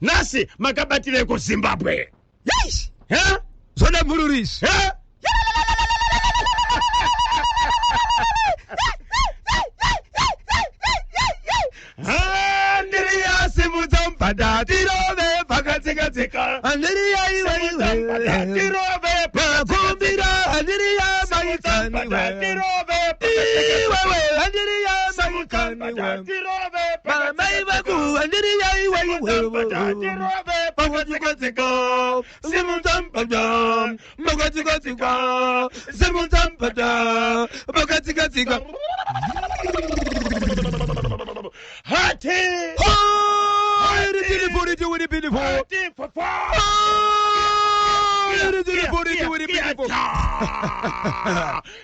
Nhasi makabatireko Zimbabwe? Yes! He? Zvona mhururu izvi. He? Andiriya simudza mubhadha tirove pakatsika-tsika. Andiriya iwe Simudza mubhadha iwe. tirove Pakumbira andiriya Simudza mubhadha maikaniwe. tirove pakatsika-tsika. Iwewe andiriya Simudza mubhadha maikaniwe. tirove Mai pakatsika-tsika. vaku andiriya iwe Simudza mubhadha iwe. tirove pakatsika-tsika. Simudza mubhadha pakatsika-tsika. Simudza mubhadha pakatsika-tsika. Hati! Oh, iri beautiful, iri beautiful. Hati papa! Oh, iri beautiful, iri beautiful.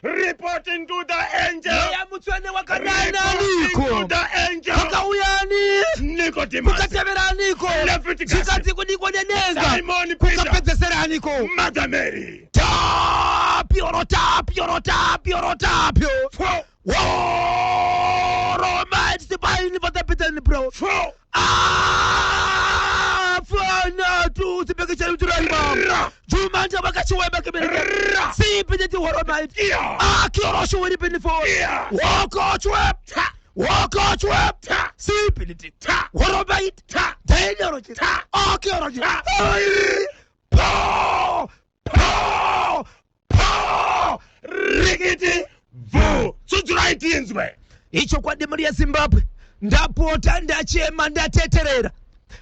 Reporting to the angel. Mweya mutsvene wakanana Reporting to aniko? the angel. Kwakauya ani? Nicodemus. Kukatevera aniko? Leviticus. Zvikati kudikwa nedenga. Simon Peter. Kukapedzesera aniko? Mother Mary. Tapio rotapio rotapio rotapio. Four. Woro mighty divine for the bitten bro. Four. Ah, fana tu sibeke chali turaiba. Ra. Jumanja vakachiwemba kibereke. Ra. Sipineti woro mighty. Yeah. Ah, kiorosho wiri pinifo. Yeah. Wokochwe. Ta. Wokochwe. Ta. Sipineti. Ta. Woro mighty. Ta. Daniel. Ta. Ah, kiorosho. Ta. Ai. Po. Po. Po. Rikiti. Bvu. Tsudzurai tinzwe. Ichokwadi mhuri yeZimbabwe, ndapota, ndachema, ndateterera.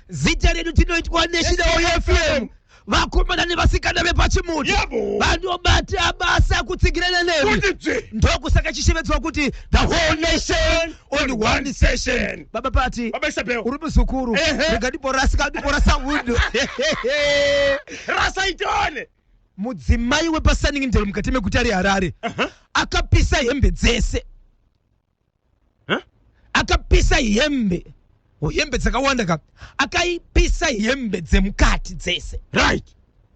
Zita redu tinoitwa National FM. Vakomana nevasikana vepachimuti Yebo. vanobata basa kutsigirana nemi. Kuti dzvi. Ndokusaka chishevedzwa kuti the whole nation on one session. Baba Pati, Baba Isabel. uri muzukuru. Ehe. Rega ndiborasika, ndiborasa hundu. Rasaitone. Mudzimai wepaSunningdale mukati meguta reHarare akapisa hembe dzese. Huh? Akapisa hembe, oh, hembe dzakawanda ka. Akaipisa hembe dzemukati dzese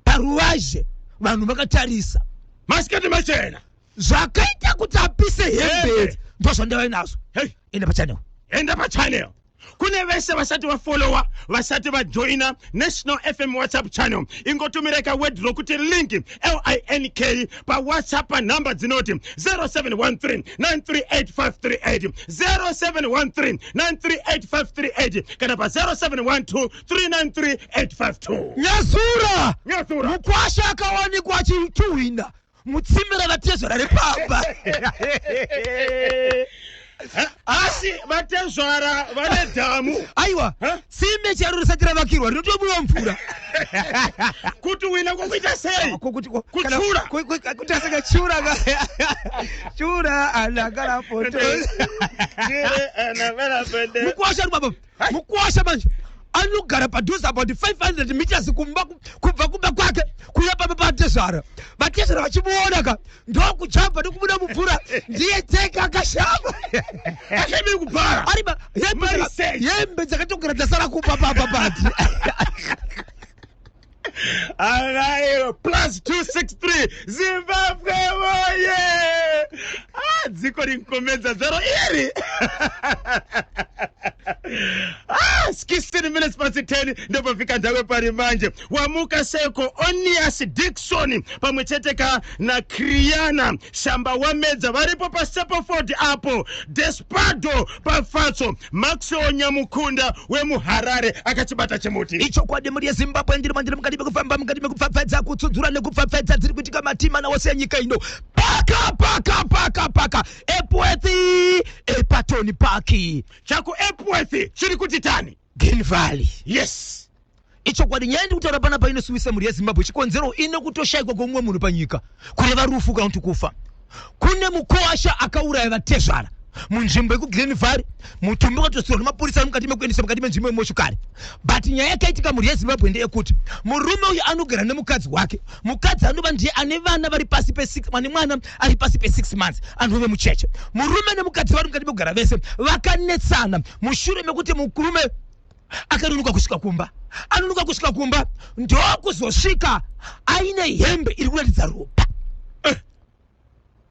paruvazhe, vanhu vakatarisa. Masikati machena. Zvakaita kuti apise hembe Hembe. idzi ndozvandava nazvo. Hey. Enda pachannel. Enda pachannel. Kune vese vasati vafollowa, vasati vajoina National FM WhatsApp channel, ingotumira kaword rokuti link, LINK, paWhatsApp panhamba dzinoti 0713 938538, 0713 938538, kana pa 0712 393 852. Nyazura. Nyazura. Mukwasha akawanikwa achituhwina mutsime ravatezvara repamba. Asi vatezvara vane dhamu? Aiwa. Huh? Tsime charo risati ravakirwa rinotobuda mvura. Kuti wina kwokuita sei? Kuchura. Kuti asakachura ka chura anakarapoto. Mukwasha ari baba, mukwasha manje anogara padhuze, about 500 meters kumba, kubva kumba kwake kuya pamba patezvara. Vatezvara vachimuona ka, ndokujamba ndokubuda mumvura, ndiye teka akashama. Akemi kubhara. Ari hembe Mari sei? Hembe dzakatogara dzasara kumba papa pati. Alayo +263 Zimbabwe voye. Ah, dziko rinkomedza zero iri. Ah, 16 minutes past 10 ndopafika ndakwe pari manje. Wamuka seko Onias Dixon pamwe chete ka na Kriana Shamba Wamedza varipo paSepoford apo Despado pafatso Maxwell Nyamukunda wemuHarare akachibata chimuti. Ichokwadi mhuri yeZimbabwe, ndiri mandiri mukati mekufamba, mukati mekupfapfaidza, kutsudzura nekupfapfaidza dziri kuitika matima wose enyika ino. Paka paka paka paka Epworth, ePatoni Paki. Chaku Epworth chiri kuti tani? Green Valley. Yes. Ichokwadi, nyaya ndiri kutaura panapa inosuwisa mhuri yeZimbabwe. Chikonzero ine kutoshayikwa kwomumwe munhu panyika, kureva rufu kana kuti kufa. Kune mukoasha akauraya vatezvara munzvimbo yekuGreen Valley. Mutumbi wakatosirwa nemapurisa ari mukati mekuendesa mukati menzvimbo yemoshukari. But nyaya yakaitika mhuri yeZimbabwe ndeyekuti murume uyu anogara nemukadzi wake. Mukadzi anova ndiye ane vana vari pasi pe6, ane mwana ari pasi pe6 months, anove mucheche. Murume nemukadzi vari mukati mekugara vese, vakanetsana mushure mekuti murume akanonoka kusvika kumba. Anonoka kusvika kumba ndokuzosvika aine hembe iri kuratidza ropa.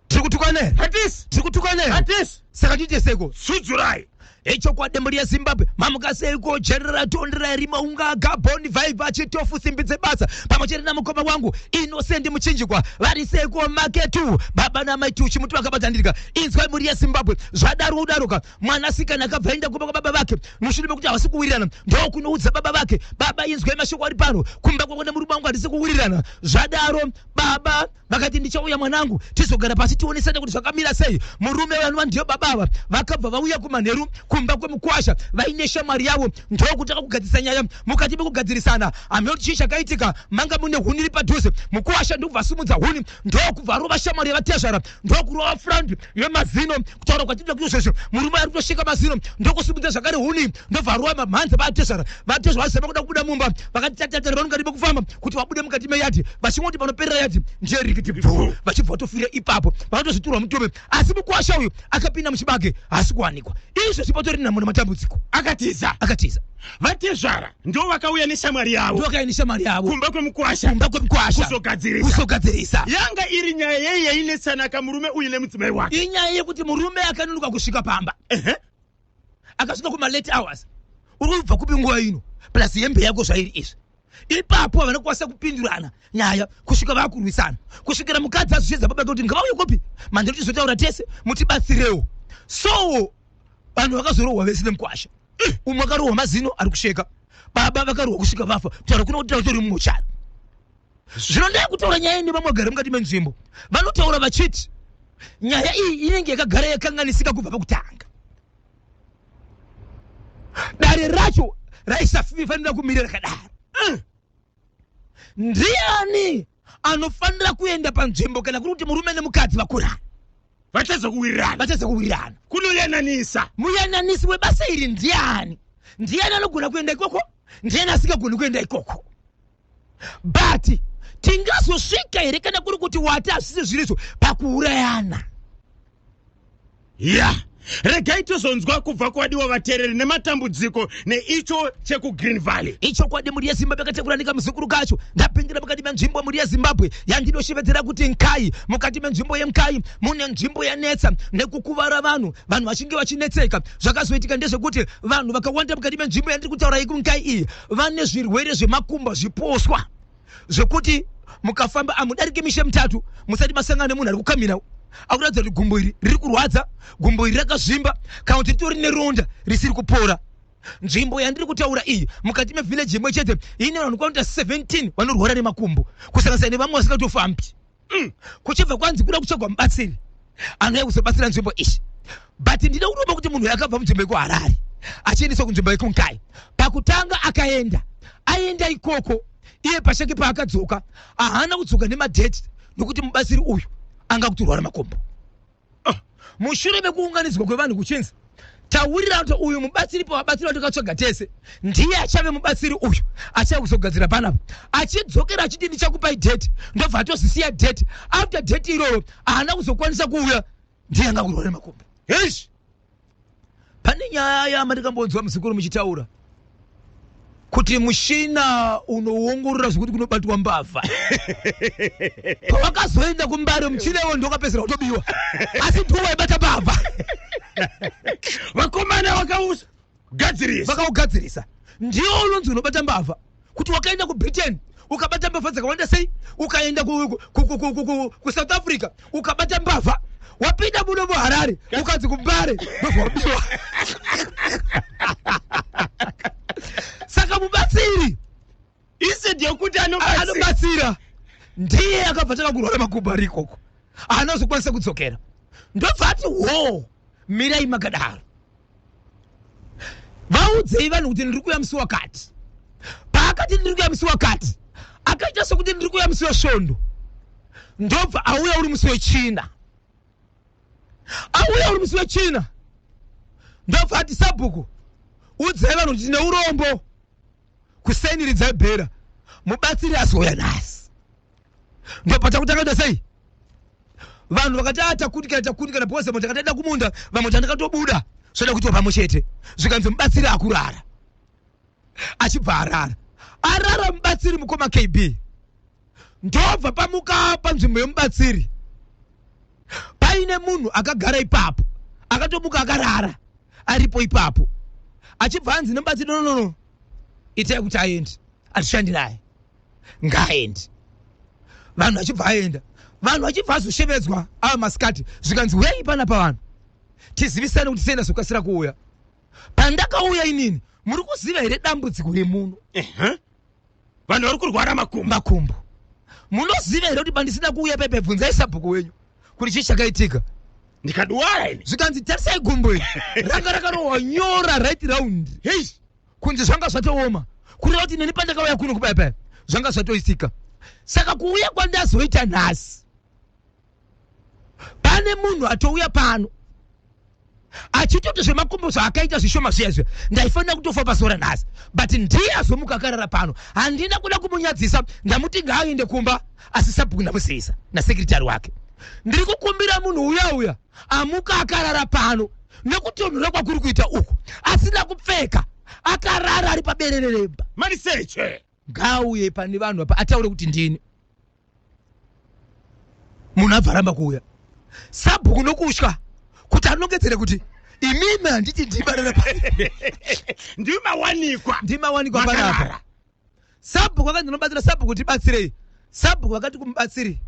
Tiri kutukana here? Hatisi. Tiri kutukana here? Hatisi. Saka tiite seko? Sudzurai. Ichokwadi mhuri yeZimbabwe, mamuka seiko? General Tonderai Rimaunga Gabon Viva Chitofu simbi dzebasa pamwe chete namukoma wangu Innocent Muchinjikwa vari seiko maketu baba namai tuchi muti vakabatanirika. Inzwai mhuri yeZimbabwe, zvadaro udaroka mwanasikana akabva aenda kumba kwababa vake mushure mekuti havasi kuwirirana, ndokunoudza baba vake, baba inzwai mashoko ari pano, kumba kwako nemurume wangu handisi kuwirirana. Zvadaro baba vakati ndichauya mwanangu tizogara pasi tionesane kuti zvakamira sei. Murume vanova ndiyo baba ava vakabva vauya kumanheru kumba kwemukwasha vaine shamwari yavo ndokutanga kugadzirisa nyaya. Mukati mekugadzirisana hameno kuti chii chakaitika, manga mune huni iri padhuze. Mukwasha ndokubva asimudza huni ndokubva arova shamwari yavatezvara ndokurova front yemazino. Kutaura kwatinoita kuti izvezvo murume ari kutosheka mazino ndokusimudza zvakare huni ndobva arova mamhanza vatezvara. Vatezvara vazama kuda kubuda mumba vakati tatatara vanongari mekufamba kuti vabude mukati meyadhi vachingoti panoperera yadhi ndiye rikiti bvuu vachibva vatofira ipapo vakatozviturwa mutume. Asi mukwasha uyu akapinda muchibage haasi kuwanikwa izvezvi patori nhamo nematambudziko. Akatiza. Akatiza. Vatezvara ndo vakauya neshamwari yavo. Ndo vakauya neshamwari yavo. Kumba kwemukwasha. Kumba kwemukwasha. Kuzogadzirisa. Kuzogadzirisa. Yanga iri nyaya yei yainetsana kamurume uyu nemudzimai wake? Inyaya yekuti murume akanonoka kusvika pamba. Ehe. Akasvika kuma late hours. Uri kubva kupi nguva ino? Plus hembe yako zvairi izvi. Ipapo havana kukwanisa kupindurana nyaya kusvika vakurwisana kusvikira mukadzi azosheedza baba kuti ngavauye kupi manheru tizotaura tese mutibatsirewo. So vanhu vakazorohwa vese nemukwasha. Umwe akarohwa mazino ari kusheka, baba vakarohwa kusvika vafa. Kutaura kuno kuti tori mumochari. Zvino ndaya kutaura nyaya nevamwe vagari mukati menzvimbo vanotaura vachiti nyaya iyi inenge yakagara yakanganisika kubva pakutanga. Dare racho raisafanira kumira rakadaro. Ndiani anofanira kuenda panzvimbo kana kuri kuti murume nemukadzi vakurana? Vatadza kuwirirana. Vatadza kuwirirana. Kunoyananisa. Muyananisi webasa iri ndiani? Ndiani anogona kuenda ikoko? Ndiani asingagoni kuenda ikoko? But tingazosvika here kana kuri kuti wati hazvisi zvirizvo pakuurayana? Ya, regai tozonzwa kubva kwadiwa vateereri nematambudziko neicho chekuGreen Valley. Ichokwadi mhuri yeZimbabwe yakatakura nekamuzukuru kacho. Ndapindira mukati menzvimbo mhuri yeZimbabwe yandinoshevedzera kuti Nkai. Mukati menzvimbo yeNkai mune nzvimbo yanetsa nekukuvara vanhu, vanhu vachinge vachinetseka. Zvakazoitika ndezvekuti vanhu vakawanda mukati menzvimbo yandiri kutaura yekuNkai iyi vane zvirwere zvemakumbo zviposwa zvekuti mukafamba amudarike mishe mitatu musati masangana nemunhu ari kukamira akuratidza kuti gumbo iri riri kurwadza, gumbo iri rakazvimba kana kuti ritori neronda risiri kupora. Nzvimbo yandiri kutaura iyi mukati mevillage imwe chete ine vanhu kwanoita 17 vanorwara nemakumbo kusanganisira nevamwe vasingatofambi. Kuchibva kwanzi kuda kutsvagwa mubatsiri anouya kuzobatsira nzvimbo iyi, but ndida kuromba kuti munhu akabva munzvimbo yekuHarare achiendeswa kunzvimbo yekuNkai. Pakutanga akaenda aenda ikoko iye pachake paakadzoka haana kudzoka nemadheti nokuti mubatsiri uyu anga kutorwara makumbo. Mushure mekuunganidzwa kwevanhu kuchinzi taurira kuti uyu mubatsiri pavabatsiri vatakatsvaga tese ndiye achave mubatsiri uyu achave kuzogadzira panapa, achidzokera achiti ndichakupai date, ndobva atozisiya date. After date iroro haana kuzokwanisa kuuya, ndiye anga kurwara nemakumbo. Eish! Pane nyaya yamandikambonzwa muzukuru muchitaura kuti mushina unoongorora zvekuti kunobatwa mbavha. Pawakazoenda kuMbare muchina iwo ndokapedzera kutobiwa, asi ndiwo waibata mbavha. Vakomana vakaugadzirisa. Vakaugadzirisa. Ndiwo unonzi unobata mbavha. Kuti wakaenda kuBritain ukabata mbavha dzakawanda sei, ukaenda kuSouth Africa ukabata mbavha, wapinda muno muHarare ukanzi kuMbare ndobva wabiwa. Saka mubatsiri instead yekuti anobatsira ndiye akabva tanga kurwara makumbo ari ikoko, haana kuzokwanisa kudzokera. Ndobva ati ho, mirai makadaro, vaudzei vanhu kuti ndiri kuuya musi wakati. Paakati ndiri kuuya musi wakati, akaita sokuti ndiri kuuya musi wesvondo, ndobva auya uri musi wechina. Auya uri musi wechina, ndobva ati sabhuku, udzai vanhu kuti tine urombo, kuseni ridzai bhera, mubatsiri azouya nhasi. Ndobva takutanga kuita sei? Vanhu vakati ah, takundikana, takundikana, because vamwe takataenda kumunda, vamwe tandakatobuda zvoda kuitwa pamwe chete. Zvikanzi mubatsiri akurara, achibva arara. Arara mubatsiri mukoma KB, ndobva pamuka panzvimbo yemubatsiri paine munhu akagara ipapo, akatomuka akarara. Aripo ipapo achibva anzi nemubatsiri, "No, no, no, itai kuti aende, hatishandi naye, ngaaende." Vanhu vachibva aenda, vanhu vachibva azoshevedzwa ava masikati, zvikanzi, "Wei panapa vanhu tizivisane kuti tienda zokasira kuuya." Pandakauya inini, muri kuziva here dambudziko remuno? Ehe. Vanhu vari kurwara makumbo. Makumbo. Munoziva here kuti pandisina kuuya paipai, bvunzai sabhuku wenyu kuti chii chakaitika? Ndikadwara ini. Zvikanzi, "Tarisai gumbo iri, ranga rakarohwa nyora right round." Hei. Kunzi zvanga zvatooma, kureva kuti neni pandakauya kuno kupaipai zvanga zvatoitika. Saka kuuya kwandazoita nhasi, pane munhu atouya pano achitoti zvemakumbo zvaakaita zvishoma zviya zviya, ndaifanira kutofa pazuva ranhasi, but ndiye azomuka akarara pano. Handina kuda kumunyadzisa, ndamuti ngaaende kumba, asi sabhuku ndamuzivisa nasekretary wake. Ndiri kukumbira munhu uya uya amuka akarara pano nekutonhora kwakuri kuita uku, asina kupfeka, akarara ari paberere remba, Maniseche. Ngauye pane vanhu apa ataure kuti ndini. Munhu abva aramba kuuya. Sabhuku nokutya kuti anongedzere kuti imimi handiti ndibarara. Ndimawanikwa. Ndimawanikwa panapa. Makarara. Sabhuku akanzi ndinobatsira sabhuku, tibatsirei. Sabhuku vakati kumubatsiri,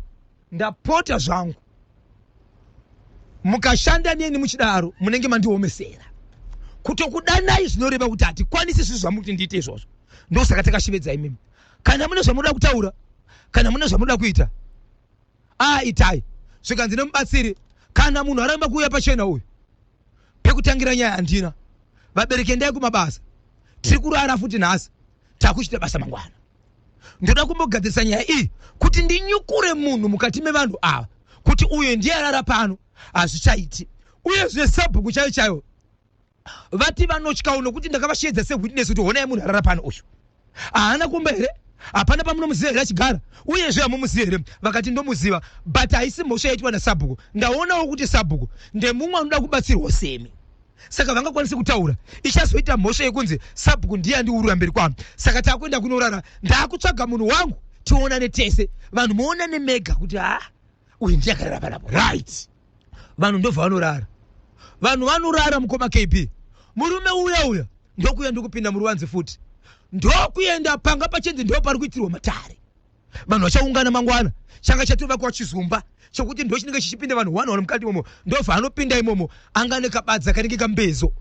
"Ndapota zvangu, mukashanda neni muchidaro munenge mandiomesera. Kutokudanai zvinoreva kuti hatikwanisi zvinhu zvamuti ndiite izvozvo. Ndosaka takashevedza imimi. Kana mune zvamunoda kutaura, kana mune zvamunoda kuita, a itai." Zvikanzi nemubatsiri, "Kana munhu aramba kuuya pachena uyu, pekutangira nyaya handina. Vabereki endai kumabasa, tiri kurara futi nhasi, takuchita basa mangwana. Ndoda kumbogadzirisa nyaya iyi kuti ndinyukure munhu mukati mevanhu ava kuti uyu ndiye arara pano, hazvichaiti." Uyezve sabhuku chaiyo chaiyo vati vanotyawo nokuti ndakavasheedza sewitness kuti honai munhu arara pano uyu, haana kumba here? Hapana pamunomuziva here achigara? Uyezve hamumuzivi here? Vakati, "Ndomuziva, but haisi mhosva yaitwa nasabhuku. Ndaonawo kuti sabhuku ndemumwe anoda kubatsirwa semi, saka vangakwanisi kutaura, ichazoita mhosva yekunzi sabhuku ndiye andiurura mberi kwangu. Saka takuenda kunorara, ndaakutsvaga munhu wangu, tionane tese, vanhu muonane mega kuti ha, uyu ndiye akarara panapo." Vanhu ndobva vanorara. Vanhu vanorara, mukoma KB, murume uya uya ndokuya, ndokupinda muruvanze futi, ndokuenda panga pachinzi ndo pari kuitirwa matare, vanhu vachaungana mangwana. Changa chatovakwa chizumba chokuti ndo chinenge chichipinda vanhu one one mukati imomo. Ndobva anopinda imomo, anga nekabadza kanenge kambezo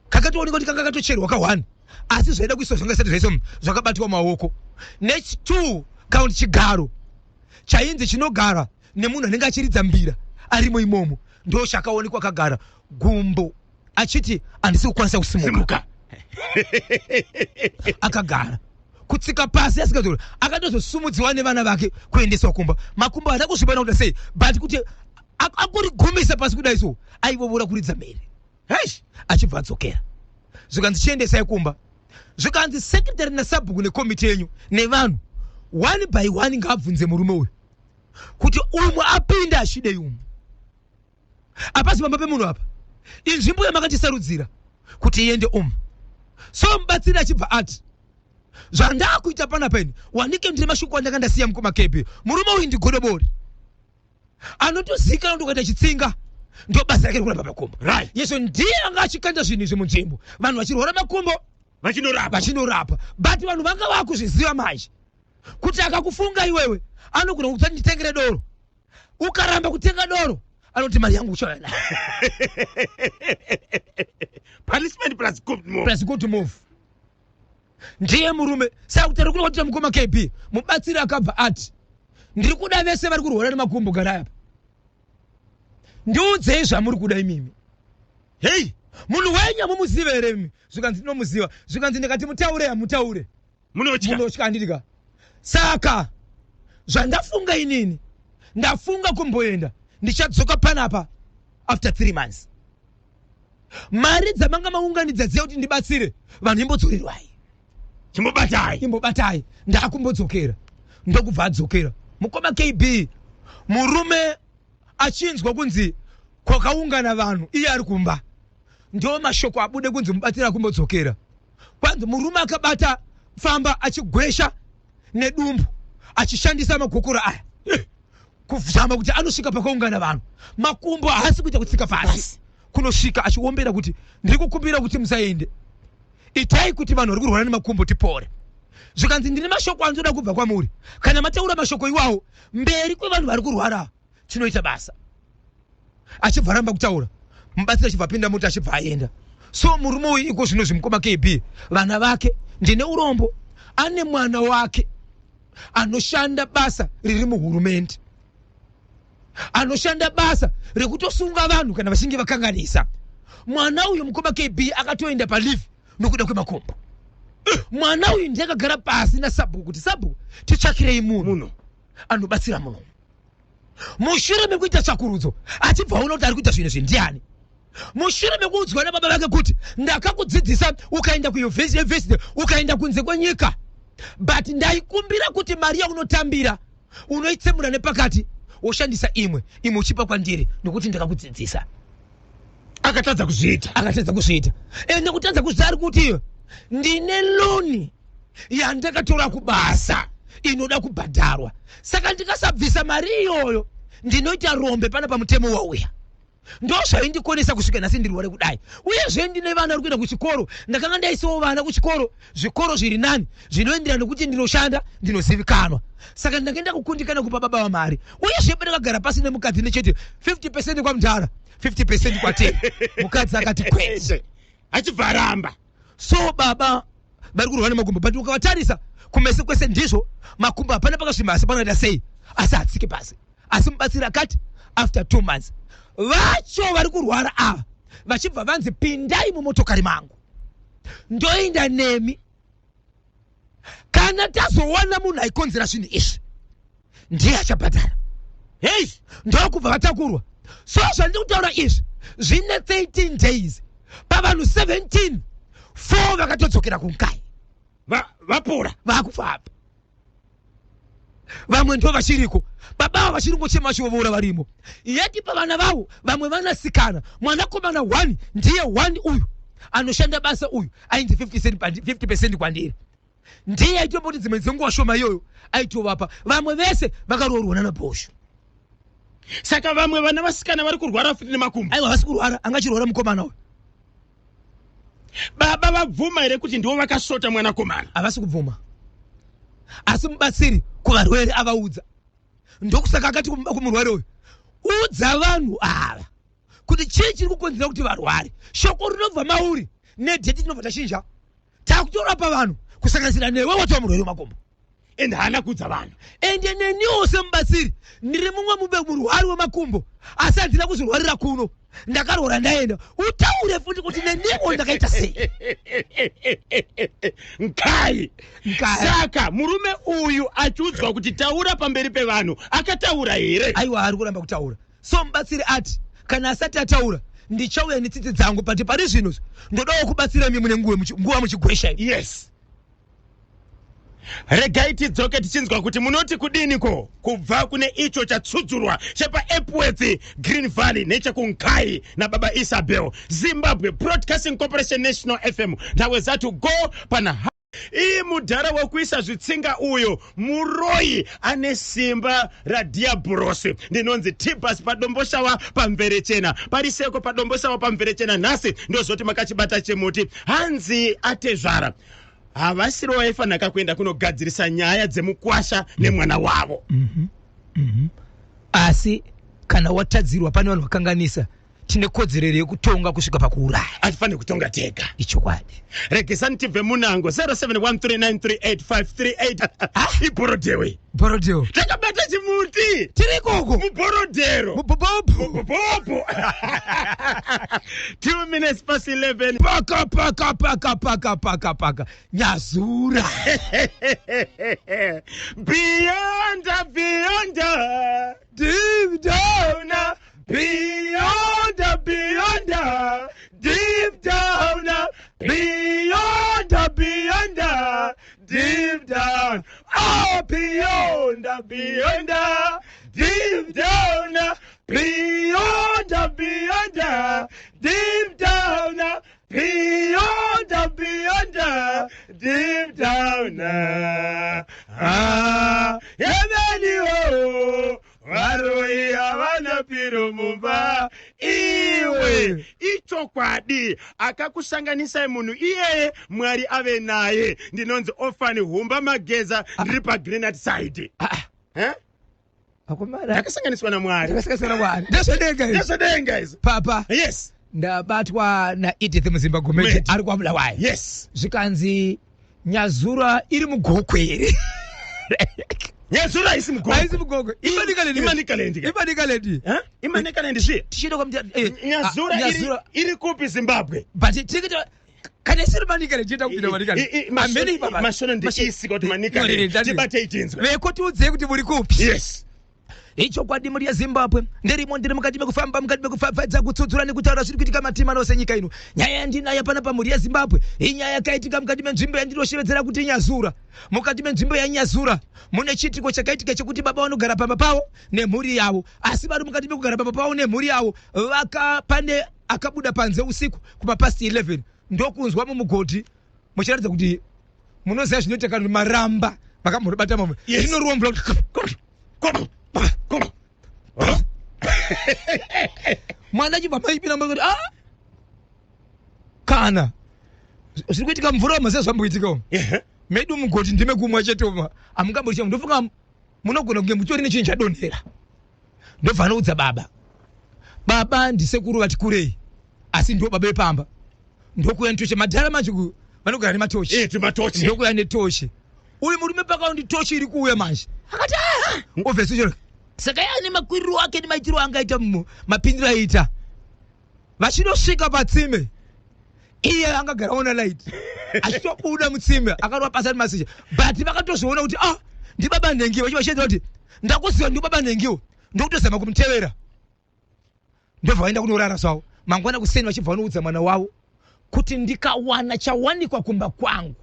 kakatooneka kuti kanga katocherwa ka1, asi zvaida kuiswa zvanga zvisati zvaiswa, zvakabatwa maoko nechi2 kana kuti chigaro chainzi chinogara nemunhu anenge achiridza mbira arimo imomo. Ndo chakaonekwa akagara gumbo achiti, "Handisi kukwanisa kusimuka." Simuka. Akagara kutsika pasi asingazori, akatozosumudziwa nevana vake kuendeswa kumba. Makumbo haana kusvibana kuti sei, but kuti akurigumisa pasi kudai so, aivovora kuridza mhere. Hei. Achibva adzokera, zvikanzi, "Chiendesai kumba." Zvikanzi, "Sekretary nasabhuku nekomiti yenyu nevanhu, one by one ngaabvunze murume uyu kuti umwe apinde achidei umu. Hapasi pamba pemunhu apa, inzvimbo yamakatisarudzira kuti iende umu." So mubatsiri achibva ati, "Zvandakuita panapa ini, wanike ndine mashoko andanga ndasiya mukoma KB. Murume uyu ndigodobori anotozivikanwa kuti ukaita chitsinga ndo basa rake rekurapa makumbo." Yesu ndiye anga achikanda zvinhu izvi munzvimbo, vanhu vachirwara makumbo Vachinorapa. Vachinorapa. But vanhu vanga vakuzviziva manje kuti akakufunga iwewe anogona kuti, "Nditengere doro." Ukaramba kutenga doro, anoti, "Mari yangu uchauya nayo." Punishment plus good move. Plus good move. Ndiye murume. Saka kuti ari kuda kuita, mukoma KB, mubatsiri akabva ati, "Ndiri kuda vese vari kurwara nemakumbo, garai apa, ndiudzei zvamuri kuda imimi." Hei. "Munhu wenyu hamumuziva here imi?" Zvikanzi, "Ndinomuziva." Zvikanzi, "Ndikati mutaure, hamutaure." Munotya. "Munotya, handidika. Saka zvandafunga inini, ndafunga kumboenda, ndichadzoka panapa after 3 months. Mari dzamanga maunganidza dziya kuti ndibatsire vanhu, imbodzorerwai." Chimbobatai. "Imbobatai, ndakumbodzokera." Ndokubva adzokera, mukoma KB. Murume achinzwa kunzi kwakaungana vanhu, iye ari kumba, ndo mashoko abude kunzi mubatsiri akumbodzokera. Kwanzi murume akabata famba achigwesha nedumbu, achishandisa magokoro aya kuzama kuti anosvika pakaungana vanhu. Makumbo haasi kuita kutsika pasi. Kunosvika achiombera kuti ndiri kukumbira kuti musaende, itai kuti vanhu vari kurwara nemakumbo tipore. Zvikanzi ndine mashoko andinoda kubva kwamuri, kana mataura mashoko iwawo mberi kwevanhu vari kurwara tinoita basa. Achibva aramba kutaura, mubatsiri achibva apinda mota achibva aenda. So murume uyu iko zvino zvimukoma KB, vana vake ndine urombo, ane mwana wake anoshanda basa riri muhurumende, anoshanda basa rekutosunga vanhu kana vachinge vakanganisa. Mwana uyu mukoma KB akatoenda palive nokuda kwemakombo. Mwana uyu ndiye akagara pasi nasabhuku kuti sabhuku titsvakirei munhu anobatsira muno. Mushure mekuita tsvakurudzo achibva aona kuti ari kuita zvinhu izvi ndiani. Mushure mekuudzwa nababa vake kuti ndakakudzidzisa ukaenda kuyunivhesiti ukaenda kunze kwenyika, but ndaikumbira kuti mari yaunotambira unoitsemura nepakati woshandisa imwe imwe uchipa kwandiri nokuti ndakakudzidzisa. Akatadza kuzviita. Akatadza kuzviita. Ende kutadza kuzviita ari kuti ndine loni yandakatora kubasa inoda kubhadharwa, saka ndikasabvisa mari iyoyo ndinoita rombe pana pamutemo wauya. Ndozvaindikonesa kusvika nhasi ndirware kudai. Uyezve ndine vana vari kuenda kuchikoro, ndakanga ndaisawo vana kuchikoro, zvikoro zviri nani zvinoenderana nekuti ndinoshanda, ndinozivikanwa. Saka ndakaenda kukundikana kupa baba vamari. Uyezve pandakagara pasi nemukadzi nechete 50% kwamudhara, 50% kwatete, mukadzi akati kwete, achibva aramba. So baba vari kurwa nemakumbo, but ukavatarisa kumeso kwese ndizvo makumbo, hapana pakasvimba, asi panoita sei, asi hatsike pasi. Asi mubatsiri akati after 2 months vacho vari kurwara ava vachibva vanzi pindai mumotokari mangu ndoenda nemi, kana tazowana munhu aikonzera zvinhu izvi ndiye achabhadhara. Hei, ndokubva vatakurwa. So zvandiri kutaura izvi zvine 13 days, pavanhu 17 4 vakatodzokera kunkai, vapora, vakufamba. Vamwe ndo vachiriko, baba ava vachiri kungochema vachovora varimo. Yeti pavana vavo vamwe vanasikana, mwanakomana 1 ndiye 1 uyu anoshanda basa uyu ainzi 50% kwandiri, ndiye aitomboti dzimwe dzenguva shoma iyoyo aitovapa. Vamwe vese vakaroorwa nana Bhosho. Saka vamwe vana vasikana vari kurwara futi nemakumbo? Aiwa, vasi kurwara, anga achirwara mukomana uyu. Baba vabvuma here kuti ndivo vakasota mwanakomana? Havasi kubvuma, asi mubatsiri kuvarwere avaudza. Ndokusaka akati kumurwere uyu, udza vanhu ava kuti chii chiri kukonzera kuti varware. Shoko rinobva mauri nedate tinobva tachinja, takutorapa vanhu kusanganisira newe watova murwere wemakumbo. Ende haana kuudza vanhu. Ende neniwo semubatsiri ndiri mumwe mube murwari wemakumbo, asi handina kuzorwarira kuno, ndakarwara ndaenda. Utaure futi kuti neniwo ndakaita sei. Nkai. Nkai. Saka murume uyu achiudzwa kuti taura pamberi pevanhu, akataura here? Aiwa, ari kuramba kutaura. So mubatsiri ati kana asati ataura ndichauya netsitsi dzangu, but pari zvino ndodawo kubatsira imi mune nguva muchigwesha. Yes, regai tidzoke tichinzwa kuti munoti kudiniko kubva kune icho chatsudzurwa chepaEpworth Green Valley nechekunkai nababa Isabel. Zimbabwe Broadcasting Corporation, National FM, nthawe zatu go pana iyi. Mudhara wekuisa zvitsinga uyo muroi ane simba radhiabhurosi. Ndinonzi Tibas paDomboshawa pamverechena, pariseko paDomboshawa pamverechena. Nhasi ndozoti makachibata chimuti. Hanzi atezvara havasiro vaifanira kuenda kunogadzirisa nyaya dzemukwasha nemwana wavo. Asi kana watadzirwa, pane vanhu vakanganisa, tine kodzero yekutonga kusvika pakuuraya? Hatifaniri kutonga tega. Ichokwadi. Regesani tibve munango 0713938538. Ibhorodhewe. Borodeo. Takabata chimuti. Tiri ikoko. Mubhorodhero. Mubobobo. Mubobobo. 2 minutes past 11. Paka paka paka paka paka paka nyazura. Beyond, beyond, deep down, down, beyond, beyond, deep down, beyond, beyond, deep down, oh, beyond, beyond, deep down, beyond, beyond, deep down, beyond, beyond, deep down. Ah, heaven, oh, varoi havana piro mumba iwe. Ichokwadi, akakusanganisai munhu iyeye, Mwari ave naye. Ndinonzi Ofani Humba Mageza, ndiri paGrenat side. Ah, ah. Eh? Akomana. Ndakasanganiswa namwari. Ndakasanganiswa namwari, ndezvedenga izvi. Ndezvedenga izvi. Papa. Yes. Ndabatwa naEdith Muzimba Gomete. Mate. Ari kwaBulawayo. Zvikanzi Nyazura iri muGokwe here? Nyazura haisi muGokwe. Haisi muGokwe. Imanikaland. Imanikaland. Imanikaland. Eh? Imanikaland zviye. Tichienda kwamuti Nyazura ah, iri, iri kupi Zimbabwe? But tiri kana isiri Manicaland, tichienda kupinda Manicaland. Hamene ipapa. Mashona ndeisi kuti Manicaland. Tibatei tinzwe. Veko, tiudzei kuti muri kupi. Yes. Ichokwadi, muri yeZimbabwe, ndirimo, ndiri mukati mekufamba, mukati mekupfapfaidza, kutsudzura nekutaura zviri kuitika matima ose nyika ino. Nyaya yandinayo pana pamhuri yeZimbabwe inyaya yakaitika mukati menzvimbo yandinoshevedzera kuti Nyazura. Mukati menzvimbo yaNyazura mune chiitiko chakaitika chekuti baba vanogara pamba pavo nemhuri yavo, asi vari mukati mekugara pamba pavo nemhuri yavo, vaka pane akabuda panze usiku kumapast 11, ndokunzwa mumugodhi muchiratidza kuti, munoziva zvinoita kana kuti maramba makambonobata mamwe, rinorova mvura kuti mwana achibva maipinda kuti, ah, kana zviri kuitika mvura maziva zvamboitika umu medu mugodhi ndime kumwa chete uma hamungamboicha. Ndofunga munogona kunge mutori nechinhu chadonhera. Ndobva anoudza baba. Baba ndisekuru vati kurei, asi ndo baba vepamba. Ndokuya netochi. Madhara manje vanogara nematochi. Eh, timatochi. Ndokuya netochi. Uyu murume pakaundi tochi iri kuuya manje, akati, "Ah!" Obviously chero saka iye ane makwiriro ake nemaitiro angaita, mapindiro aiita. Vachinosvika patsime, iye angagara ona light achitobuda mutsime, akarova pasi ari masisha, but vakatozviona kuti, ah, ndibaba nhengiwo. Vachivashedzera kuti, "Ndakuziva, ndibaba nhengiwo." Ndokutozama kumutevera, ndobva vaenda kunorara zvavo. Mangwana kuseni vachibva vanoudza mwana wavo kuti, "Ndikawana chawanikwa kumba kwangu,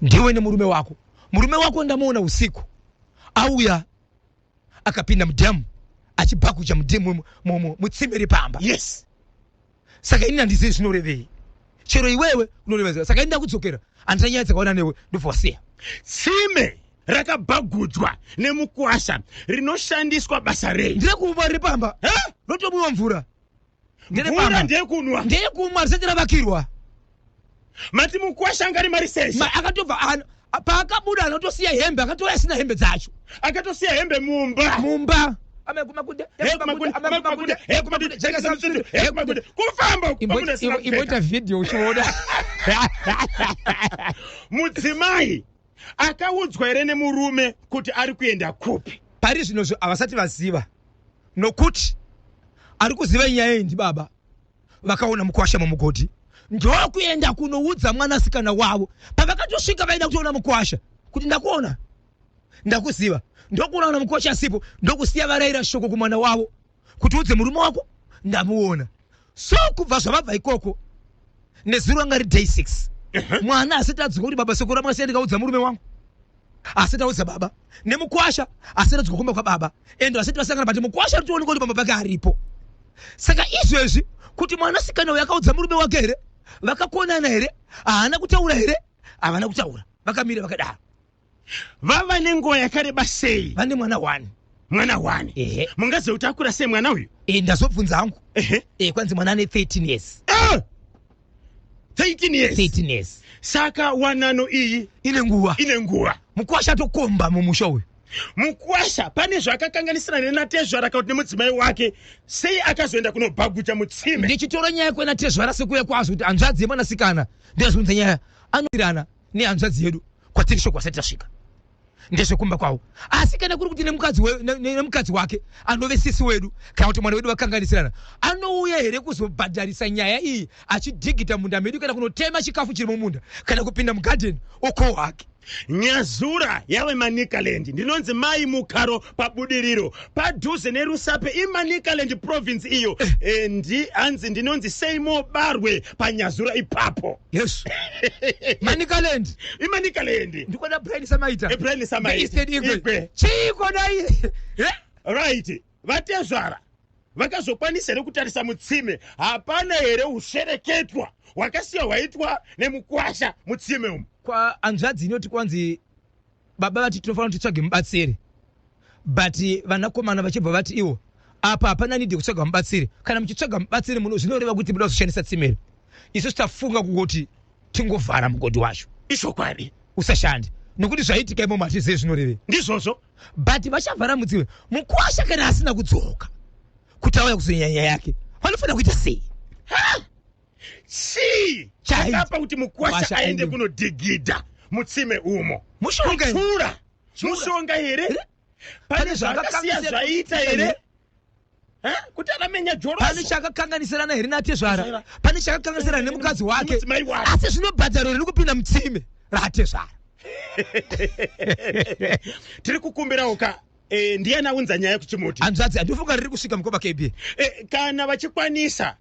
ndiwe nemurume wako. Murume wako ndamuona usiku auya akapinda mudhamu achibhakucha mudhamu, mutsime repamba. Saka ini handizivi zvinorevei, chero iwewe unoreva. Saka ini ndakudzokera, handina nyaya dzakaona newe." Ndobva wasiya. Tsime rakabhagudzwa nemukwasha rinoshandiswa basa rei? Nderekumwa, repamba. Eh? Rotomwiwa mvura. Mvura? Nderepamba. Ndeyekunwa? Ndeyekumwa, risati ravakirwa. Mati mukwasha anga ari marisesha? Akatobva paakabuda anotosiya hembe, akatouya asina hembe dzacho. Akatosiya hembe mumba? Mumba. Amekumakunde. He kumakunde, amekumakunde, he kumakunde, jekesa mutsindi, he kumakunde, kufamba uku, pamunhu asina kupfeka. Imboita vhidhiyo uchiona. Mudzimai akaudzwa here nemurume kuti ari kuenda kupi? Pari zvinozvo havasati vaziva, nokuti ari kuziva nyaya iyi ndibaba vakaona mukwasha mumugodhi, ndokuenda kunoudza mwanasikana wavo. Pavakatosvika vaida kutoona mukwasha kuti, "Ndakuona, ndakuziva." Ndokuona mukwasha asipo, ndokusiya varayira shoko kumwana wavo kuti, "Udze murume wako ndamuona." So kubva zvavabva ikoko nezuro anga ri day 6, mwana asati adzoka kuti, "Baba, sekuru ramwasiya, ndikaudza murume wangu." Asati audza baba nemukwasha, asati adzoka kumba kwababa, ende vasati vasangana, but mukwasha ari kutooneka kuti pamba pake aripo. Saka izvezvi kuti mwanasikana uyu akaudza murume wake here, vakakonana here, haana kutaura here, havana kutaura, vakamira vakadaro. Vava nenguva yakareba sei? Vane mwana 1. Mwana 1? Ehe. Mungaziva kuti akura sei mwana uyu? E, ndazobvunza hangu. E, kwanzi mwana ane 13 years. Ah! 13 years? 13 years. Saka wanano iyi ine nguva. Ine nguva. Mukwasha atokomba mumusha uyu. Mukwasha pane zvaakakanganisira natezvara kana kuti nemudzimai wake? Sei akazoenda kunobhagucha mutsime? Ndichitora nyaya kwena tezvara sekuya kwazvo kuti hanzvadzi yemwanasikana, ndazunza nyaya anoirana nehanzvadzi yedu kwatiri, shoko asati tasvika ndezvekumba kwavo. Asi kana kuri kuti nemukadzi wake anove sisi wedu kana kuti mwana wedu vakanganisirana, anouya here kuzobhadharisa nyaya iyi achidhigita munda medu kana kunotema chikafu chiri mumunda kana kupinda mugadheni uko hwake? Nyazura yave Manicaland. Ndinonzi Mai Mukaro paBudiriro, padhuze neRusape, iManicaland province iyo. E, ndi hanzi ndinonzi Seimo Barwe paNyazura ipapo. Yes, Manicaland. IManicaland. Ndikona Brian Samaita. Brian Samaita. Eastern Igwe. Igwe. Chiiko dai? Right, vatezvara vakazokwanisa here kutarisa mutsime? Hapana here ushereketwa hwakasiya hwaitwa nemukwasha mutsime umu? Kwa hanzvadzi inoti kwanzi baba vati tinofanira kuti titsvage mubatsiri, but vanakomana vachibva vati ivo Apa hapana need yekutsvaga mubatsiri. Kana muchitsvaga mubatsiri muno zvinoreva kuti muda kuzoshandisa tsime. Isu tafunga kungoti tingovhara mugodhi wacho. Ichokwadi. Usashande. Nokuti zvaitika imomo hatizive zvinorevei. Ndizvozvo. But vachavhara mudziwe. Mukwasha kana asina kudzoka kuti auya kuzonyanya nyaya yake, vanofanira kuita sei? Ha! Chii chakapa kuti mukwasha aende kunodhigidha mutsime umo? Mushonga. Kutura. Mushonga here? Pane zvaakasiya zvaita here? Kuti aramenya joroso. Pane chakakanganisirana here natezvara? Pane chakakanganisirana nemukadzi wake? Asi zvinobhadharo riri kupinda mutsime ratezvara. Tiri kukumbirawo ka ndiani aunza nyaya kuchimuti? Hanzvadzi, handifunga riri kusvika mukoma KB. Kana vachikwanisa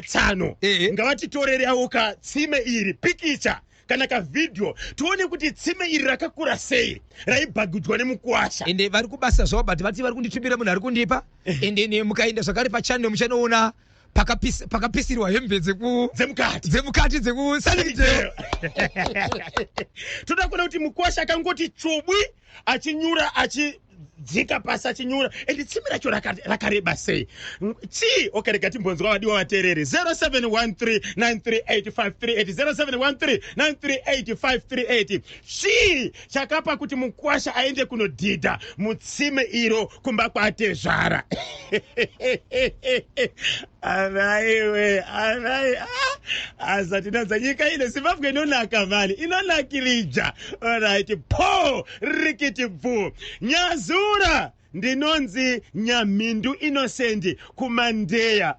tsano ngavatitorere ka tsime iri pikicha kana kavhidhiyo tione kuti tsime iri rakakura sei raibhagudzwa nemukwasha. Ende vari kubasa zvavo, but vati vari kunditumira munhu ari kundipa. Ende mukaenda zvakare pachannel muchanoona pakapisirwa hembe dzemukati dzemukati dzekuSunningdale. Toda kuona kuti mukwasha akangoti chubwi achinyura achidzika pasi achinyura, ende tsime racho rakareba sei? Chii? Okay, rega timbonzwa vadiwa vateereri. 0713938538, 0713938538. Chii chakapa kuti mukwasha aende kunodhidha mutsime iro kumba kwatezvara? Araiwe, arai, asatinanza nyika ino Zimbabwe inonaka mani, inonakirija. Alright, po rikiti bvu. Nyazura, ndinonzi Nyamhindu Innocent kuMandeya,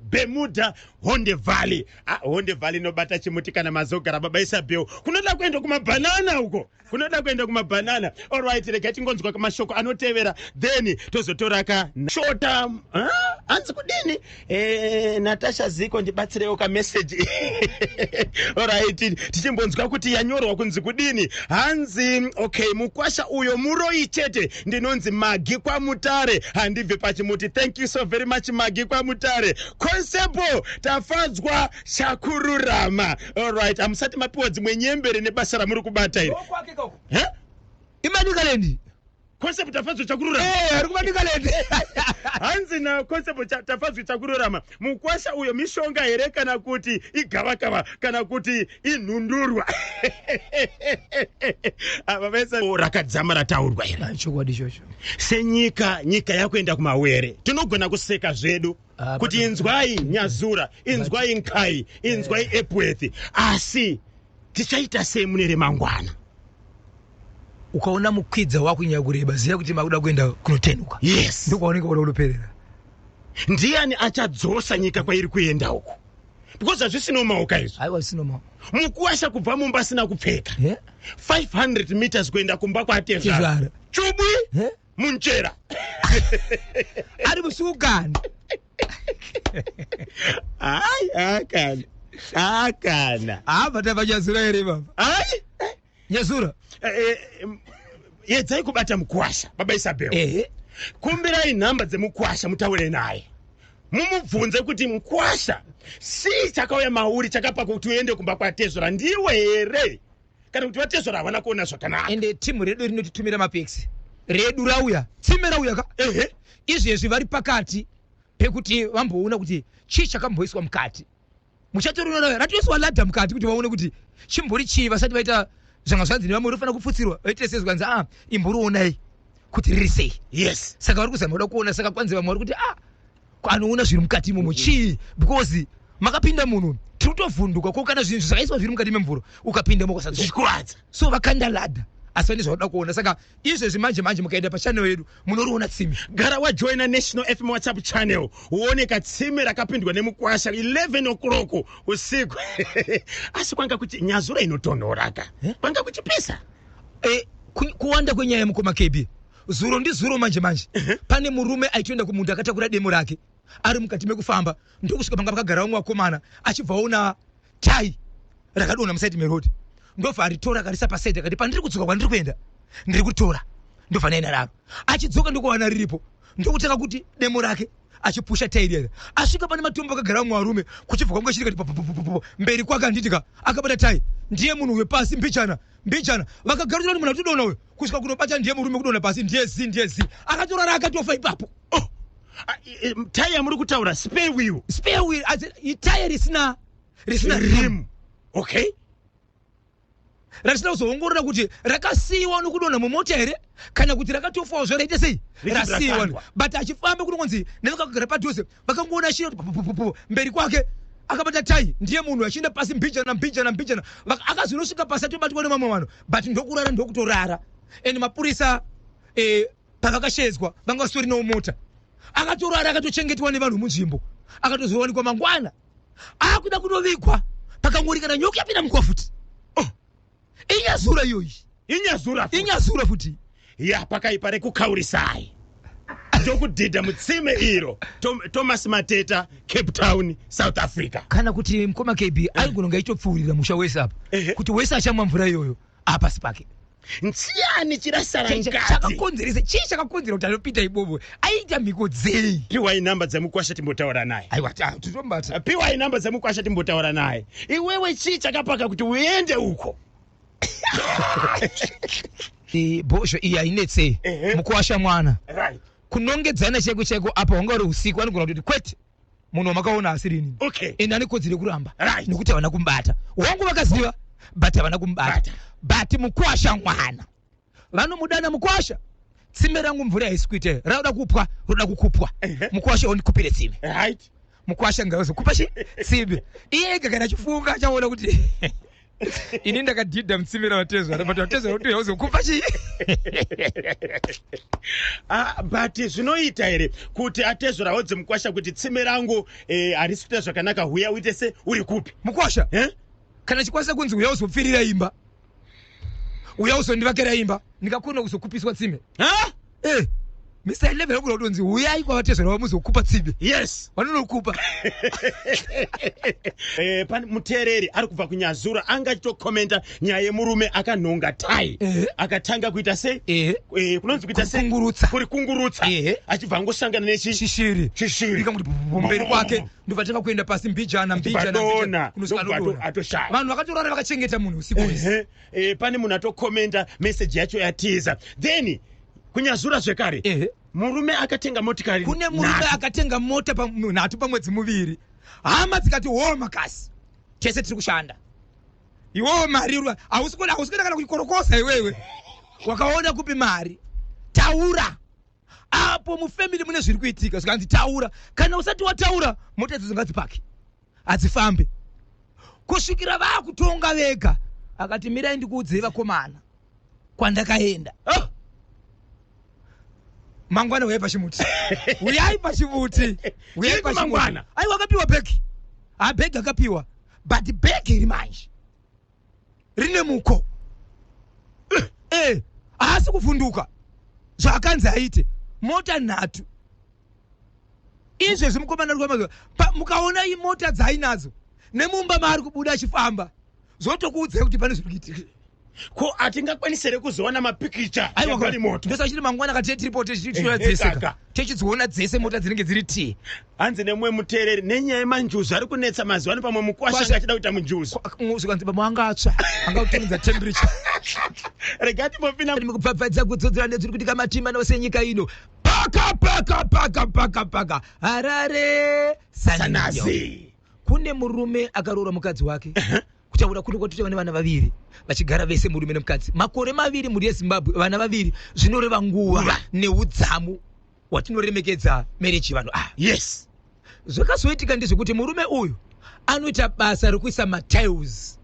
Bermuda, Honde Valley. Ah, Honde Valley inobata chimuti kana mazogara baba Isabel. Kunoda kuenda kumabhanana uko, kunoda kuenda kumabhanana. Alright, rega tingonzwa mashoko anotevera, then tozotora ka shota. Hanzi kudini? Natasha Ziko, ndibatsirewo kameseji. Alright, tichimbonzwa kuti yanyorwa kunzi kudini. Hanzi okay, mukwasha uyo muroi chete. Ndinonzi Magi kwaMutare, handibve pachimuti. Thank you so very much, Magi kwaMutare. Constable Tafadzwa Chakururama, alright, hamusati mapiwa dzimwe nyembere nebasa ramuri kubata iri. IManicaland. Constable Tafadzwa Chakururama. Ari kuManicaland. Hanzi na Constable Tafadzwa Chakururama, mukwasha uyo mishonga here kana kuti igavakava kana kuti inhundurwa? Ava vese rakadzama rataurwa here? Chokwadi ichocho. Senyika, nyika yakuenda kumawere. Tinogona kuseka zvedu kuti inzwai Nyazura, inzwai Nkai, inzwai Epworth, asi tichaita sei mune remangwana? Ukaona mukwidza wakunyanya kureba, ziva kuti makuda kuenda kunotenuka. Ndokwaunenge kuda kunoperera. Ndiani achadzosa nyika kwairi kuenda uku? Because hazvisino maoka izvo. Aiwa, zvisino maoko. Mukuwasha kubva mumba asina kupfeka, 500 meters kuenda kumba kwatezvara, Tezvara. Chubwi munjera. Ari musukani. Ai, akana, akana. Abva tabva Nyazura here baba? Ai. Nyazura. Yedzai kubata mukwasha, baba Isabel. Kumbirai nhamba dzemukwasha, mutaure naye, mumubvunze kuti mukwasha, chii chakauya mauri chakapa kuti uende kumba kwatezvara? Ndiwe here kana kuti vatezvara havana kuona zvakanaka? Ende timu redu rinotitumira mapics redu rauya, tsime rauya ka. Izvezvi vari pakati pekuti vamboona kuti chii chakamboiswa mukati. Muchatoriona ratoiswa ladder mukati kuti vaone kuti chimbori chii vasati vaita zvanga zvanzi nevamwe rinofanira kupfutsirwa. Vaite sei? Zvikanzi a imborionai kuti riri sei. Saka vari kuzama kuda kuona. Saka kwanzi vamwe vari kuti a anoona zviri mukati imomo chii? Because makapinda munhu tiri kutovhunduka ko kana zvinhu zvakaiswa zviri mukati memvura, ukapinda mokasadzoka zvikuvadza. So vakanda ladder, asi vane zvavanoda kuona. Saka izvezvi manje manje mukaenda pachannel yedu munoriona tsime. Gara wajoina National FM WhatsApp channel uone katsime rakapindwa nemukwasha 11 o'clock usiku. Asi kwanga kuti Nyazura inotonhora ka, kwanga kuchipisa. Kuwanda kwenyaya mukoma KB, zuro ndizuro manje manje pane murume aitoenda kumunda akatakura demo rake, ari mukati mekufamba ndokusvika panga pakagara vamwe vakomana, achibva aona tai rakadonha musaidi meroad, ndobva aritora akarisa pasaidi, akati pandiri kudzoka kwandiri kuenda ndiri kutora, ndobva naenda naro. Achidzoka ndokuwana riripo, ndokutanga kuti demo rake achipusha tai riya. Asvika pane matombo akagara vamwe varume, kuchibva kwangu chiri kati papapapapo mberi kwake, handitika akabata tai, ndiye munhu wepasi mbichana mbichana. Vakagarira kuti munhu atodonha uyu kusvika kunobata, ndiye murume kudonha pasi, ndiye zi, ndiye zi, akatorara akatofa ipapo. Oh, Ah, tai yamuri kutaura spare wheel. Spare wheel, as in, itaya risina rim. Rim, okay. Ratisina kuzoongorora kuti rakasiyiwa nokudonha mumota here kana kuti rakatofawo zvo raita sei. Richibva Rasiyiwa. rakandwa. But achifamba kunongonzi nevakagara padhuze vakangoona shiri kuti pupupupu mberi kwake akabata tai, ndiye munhu achienda pasi mbijana mbijana mbijana. Akazonosvika pasi atobatwa nemamwe vanhu, but ndokurara, ndokutorara. And mapurisa pavakashedzwa vanga vasitorinawo mota. Akatorara, akatochengetwa nevanhu munzvimbo, akatozowanikwa mangwana akuda kunovigwa. Pakangoringana nyoka yapinda mukwa futi. Oh. Inyazura iyoyi. Inyazura futi. Inyazura futi. Ya, pakaipa rekukaurisai, ndokudhidha mutsime iro. Thomas Mateta, Cape Town, South Africa. Kana kuti mukoma KB aigona kunge aitopfuurira musha wese apa, kuti wese achamwa mvura iyoyo apasi pake. Ntsiyani chirasara ngati Chakakonzeresa chii? Chakakonzera kuti anopinda imomo aita mhiko dzei? Piwai namba dzemukwasha timbotaura naye. Aiwa, titombata. Piwai namba dzemukwasha timbotaura naye. Iwewe, chii chakapaka kuti uende uko? Bhozho iyi hainetsei. Mukuwasha mwana, kunongedzana chaiko chaiko apa wanga uri usiku, anogona kutoti kwete, munhu wamakaona asiri inini. Ende ane kodzero yekuramba, nekuti havana kumubata. Wangu vakaziva, but havana kumubata. Bata. But mukwasha mwana vanomudana, "Mukwasha, tsime rangu mvura haisi kuita, rauda kupwa, roda kukupwa. Mukwasha, ondikupire tsime." Mukwasha ngavazokupa chi tsime iye ega. Kana achifunga achaona kuti ini ndakadhidha mutsime ravatezvara, but vatezvara kuti uzokupa chi. Ah, but zvinoita here kuti atezvarawo dzemukwasha kuti tsime rangu harisi kuita zvakanaka, huya uite se uri kupi? Mukwasha, Eh? kana chikwanisa kunzi uya uzopfirira imba, uya uzondivakira imba, ndingakona kuzokupiswa tsime? Ha? Mr 11 akugona kutonzi uyai kwavatezvara vamuzokupa tsime. Vanonokupa. Pane muteereri ari kubva kuNyazura anga achitokomenta nyaya yemurume akanhonga tai, akatanga kuita sei? Kunonzi kuita sei? Kukungurutsa. Kuri kungurutsa. Achibva angosangana nechi Chishiri. Chishiri. Ikamuti mberi kwake, ndobva tanga kuenda pasi mbijana mbijana. Badona. Mbijana kunosvika Ndobva anodonha. atoshaya. Vanhu vakatorara vakachengeta munhu usiku wese. Ehe. Pane munhu atokomenta, meseji yacho yatiza. Then kuNyazura zvekare, murume akatenga motikari Kune murume nhatu. akatenga mota nhatu pamwedzi 2. Hama dzikati, "Wo makasi, tese tiri kushanda, iwewo mari hausi kuda, hausi kuda kana kuikorokosa. Iwewe wakaona kupi mari? Taura apo mufamily mune zviri kuitika." Zvikanzi, "Taura. Kana usati wataura, mota idzodzo ngadzipaki, hadzifambi kusvikira vaakutonga vega." Akati, "Mirai ndikuudzei vakomana kwandakaenda." Oh, "Mangwana uyai pachimuti, uyai pachimuti, uyai Chiri pachimuti." kumangwana? Aiwa, akapiwa bhegi. Ha, bhegi akapiwa, but bhegi iri manje rine muko. Haasi kuvhunduka zvaakanzi aite. Mota nhatu izvezvi mukomana ari kuamba. Mukaona imota dzaainadzo nemumba maari kubuda achifamba, zvotokuudzai kuti pane zviri kuitika. Ko hatingakwanisi here kuzoona mapikicha moto? Ndosachiti mangwana kati tiripo tichiona dzese kaka. Ka tichidziona dzese mota dzinenge dziri tii. Hanzi nemumwe muteereri, nenyaya yemanjuzu ari kunetsa mazuva ano, pamwe mukwasha anga achida kuita munjuzu. Zvikanzi pamwe angatsva, angakutonedza temperature. Rega timbopinda. Kubvabvadza kudzodzera nezviri kuitika matima nose enyika ino. Paka paka paka paka paka Harare sanazi. Sanazi. Kune murume akaroora mukadzi wake. Kutaura kuri kwatoteva nevana vaviri, vachigara vese murume nemukadzi makore 2. Mhuri yeZimbabwe, vana vaviri zvinoreva nguva Nguva. neudzamu hwatinoremekedza marriage vanhu ava. Zvakazoitika ndezvekuti murume uyu anoita basa rekuisa matiles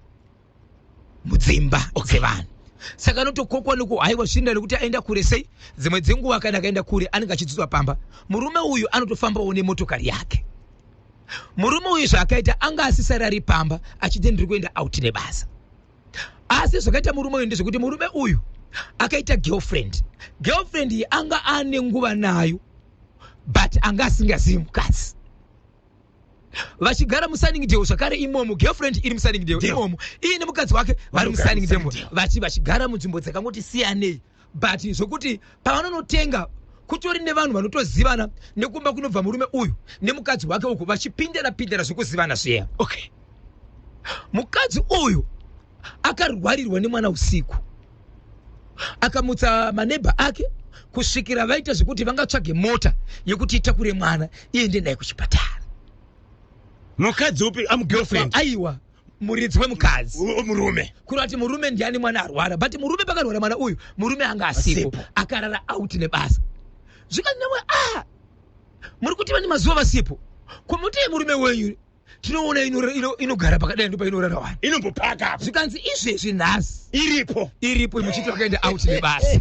mudzimba dzevanhu, saka anotokokwa neku haiwa zvinda nekuti aenda kure sei. Dzimwe dzenguva kana akaenda kure anenge achidzidzwa pamba. Murume uyu anotofambawo nemotokari yake. Murume uyu zvaakaita, anga asisarari pamba, achiti ndiri kuenda out nebasa. Asi zvakaita murume uyu ndezvekuti murume uyu akaita girlfriend. Girlfriend iyi anga ane nguva nayo, but anga asingazivi mukadzi. Vachigara muSunningdale zvakare imomo, girlfriend iri muSunningdale Dale. imomo, iye nemukadzi wake vari Vanogara muSunningdale, muSunningdale. vachigara munzvimbo dzakangoti siyanei, but zvokuti pavanonotenga kutori nevanhu vanotozivana nekumba kunobva murume uyu nemukadzi wake uku, vachipindana pindana zvekuzivana zviya. Mukadzi uyu akarwarirwa nemwana usiku, akamutsa maneighbour ake. Kusvikira vaita zvekuti vangatsvage mota yekuti itakure mwana iende naye kuchipatara. Mukadzi upi? Am girlfriend? Aiwa, muridzi wemukadzi. Murume. Kureva kuti murume ndiani mwana arwara, but murume pakarwara mwana uyu murume anga asipo, akarara out nebasa. Zvikanzi namwe, ah, muri kuti vane mazuva vasipo, ko mota yemurume wenyu tinoona inogara pakadai, ndo painorara wani? Inombopaka. Zvikanzi izvezvi nhasi iripo. Iripo, muchiti vakaenda out nebasa.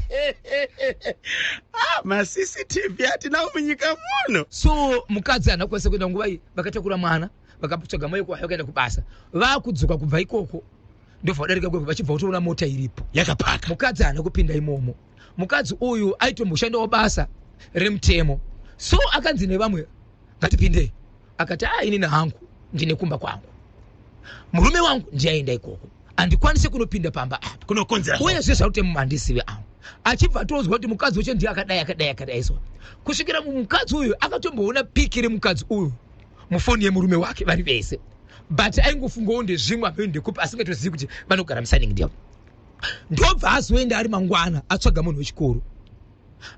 Ah, maCCTV atinawo munyika muno. So mukadzi haana kukwanisa kuenda nguva iyi. Vakatakura mwana, vakatsvaga mai kwahyo, vakaenda kubasa. Vaakudzoka kubva ikoko, ndobva vadarika kweko, vachibva kutoona mota iripo. Yakapaka. Mukadzi haana kupinda imomo. Mukadzi uyu aitomboshandawo basa remutemo, so akanzi nevamwe, "Ngatipindei." Akati, "A, inini hangu ndine kumba kwangu, murume wangu ndiyaenda ikoko, handikwanisi kunopinda pamba apa." Kunokonzera. Uyezve zvautemo handisive angu. Achibva atonzwa kuti mukadzi wacho ndiye akadai, akadai, akadai. So kusvikira mukadzi uyu akatomboona pic remukadzi uyu mufoni yemurume wake vari vese, but aingofungawo ndezvimwe, amene ndekupi, asingatozivi kuti vanogara muSunningdale. Ndobva azoenda ari mangwana, atsvaga munhu wechikuru.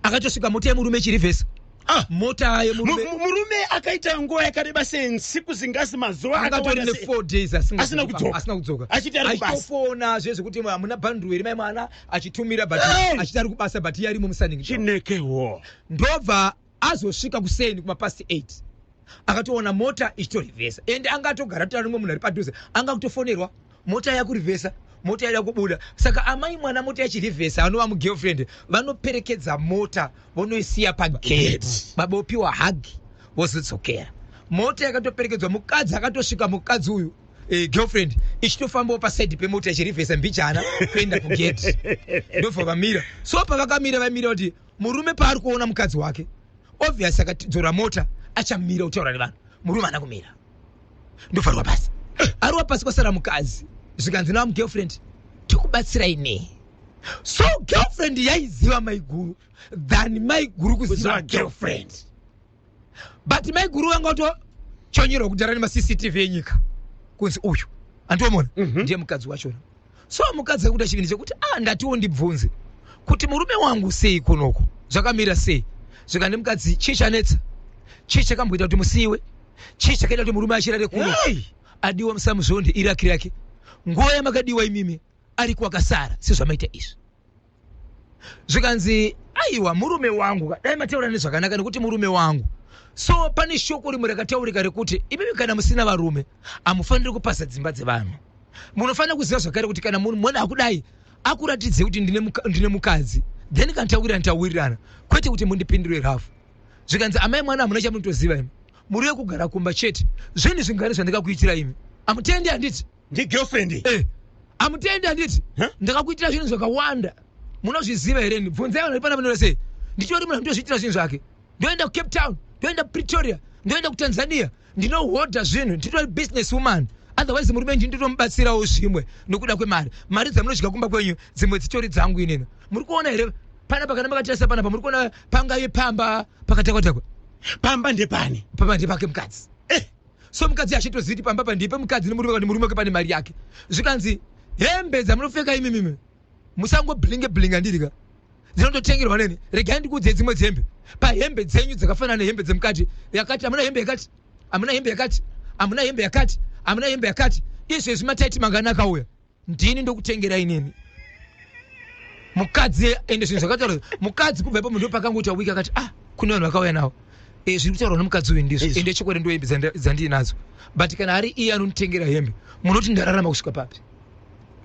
Akatosvika mota yemurume ichirivhesa. Ah. Mota yemurume. Murume akaita nguva yakareba sensiku zingasi, mazuva angatori akawanda ne 4 days Asina kudzoka. Asina kudzoka. Achiti ari kubasa. Achitofona zvezvekuti hamuna bhanduru here mai mwana, achitumira, but Hey! achiti ari kubasa, but iye arimo muSunningdale. Chinekewo. Ndobva azosvika kuseni kumapast 8, akatoona mota ichitorivhesa, ende anga atogara tora rimwe munhu ari padhuze, anga kutofonerwa mota yakurivhesa, mota yaida kubuda. Saka amai mwana, mota yachirivhesa, anova mugirlfriend, vanoperekedza mota, vonoisiya pagate, baba opiwa hug, vozodzokera. Mota yakatoperekedzwa, mukadzi akatosvika, mukadzi uyu, girlfriend ichitofambawo paside pemota ichirivhesa mbijana kuenda kugate. Ndobva vamira. So pavakamira, vamira kuti murume paari kuona mukadzi wake, obvious akatidzora mota, achamira kutaura nevanhu. Murume haana kumira, ndobva pasi, arova pasi, kwasara mukadzi. Zvikanzi navamugirlfriend, "Tikubatsirai nei?" So girlfriend yaiziva maiguru than maiguru kuziva Kuziva girlfriend, but maiguru vanga kutochonyerwa kudhara nemaCCTV enyika, kunzi uyu andiomona ndiye mukadzi wachona. So mukadzi akuita chivindi chekuti, "A, ndatiwo ndibvunze kuti murume wangu sei kunoko, zvakamira sei?" Zvikandi mukadzi, "Chii chanetsa? Chii chakamboita kuti musiyiwe? Chii chakaita kuti murume achirare kuno?" Hey! Adiwa musamuzonde, iraki rake nguva yamakadiwa imimi ariko akasara sezvamaita izvi. Zvikanzi, "Aiwa, murume wangu, dai mataura nezvakanaka, nekuti murume wangu." So pane shoko rimwe rakataurika rekuti imimi kana musina varume hamufaniri kupasa dzimba dzevanhu. Munofanira kuziva zvakare kuti kana munhu mwana akudai akuratidze kuti ndine mukadzi, then kana tawirirana, tawirirana, kwete kuti mundipindure rafu. Zvikanzi, "Amai mwana, hamuna chamunotoziva imi, muri wekugara kumba chete. Zvinhu zvingani zvandikakuitira imi, hamutendi handiti?" Ndigirlfriend. "Hamutendi handiti? Huh? Ndakakuitira zvinhu zvakawanda, munozviziva here? Bvunzai vanhu vari panapa. Ndora sei, nditori munhu andotozviitira zvinhu zvake. Ndoenda kuCape Town, ndoenda kuPretoria, ndoenda kuTanzania, ndinohodha zvinhu, nditori business woman. Otherwise murume ndinotomubatsirawo zvimwe nokuda kwemari. Mari dzamunodya kumba kwenyu dzimwe dzitori dzangu inini. Muri kuona here panapa? Kana makatarisa panapa, muri kuona pangave pamba pakatakwatakwa?" Pamba ndepani? Pamba ndepake mukadzi. So mukadzi achitozivi kuti pamba pa ndipe mukadzi nemurume, kuti murume wake pane mari yake. Zvikanzi, "Hembe dzamunopfeka imimimi, musangoblinge blinga, ndirika dzinototengerwa neni. Regai ndikuudze, dzimwe dzehembe pahembe dzenyu dzakafanana nehembe dzemukati yakati, hamuna hembe yakati, hamuna hembe yakati, hamuna hembe yakati, hamuna hembe yakati. Izvezvi mataiti mangani akauya, ndini ndokutengera inini." Mukadzi, ende zvinhu zvakataura mukadzi kubva ipapo, ndo pakangoita wiki, akati, "Ah, kune vanhu vakauya nawo. Zviri kutaurwa nomukadzi uyu ndizvo." Izvo. Ende chokwadi ndo hembe dzandiinadzo, but kana ari iye anonditengera hembe, munoti ndararama kusvika papi?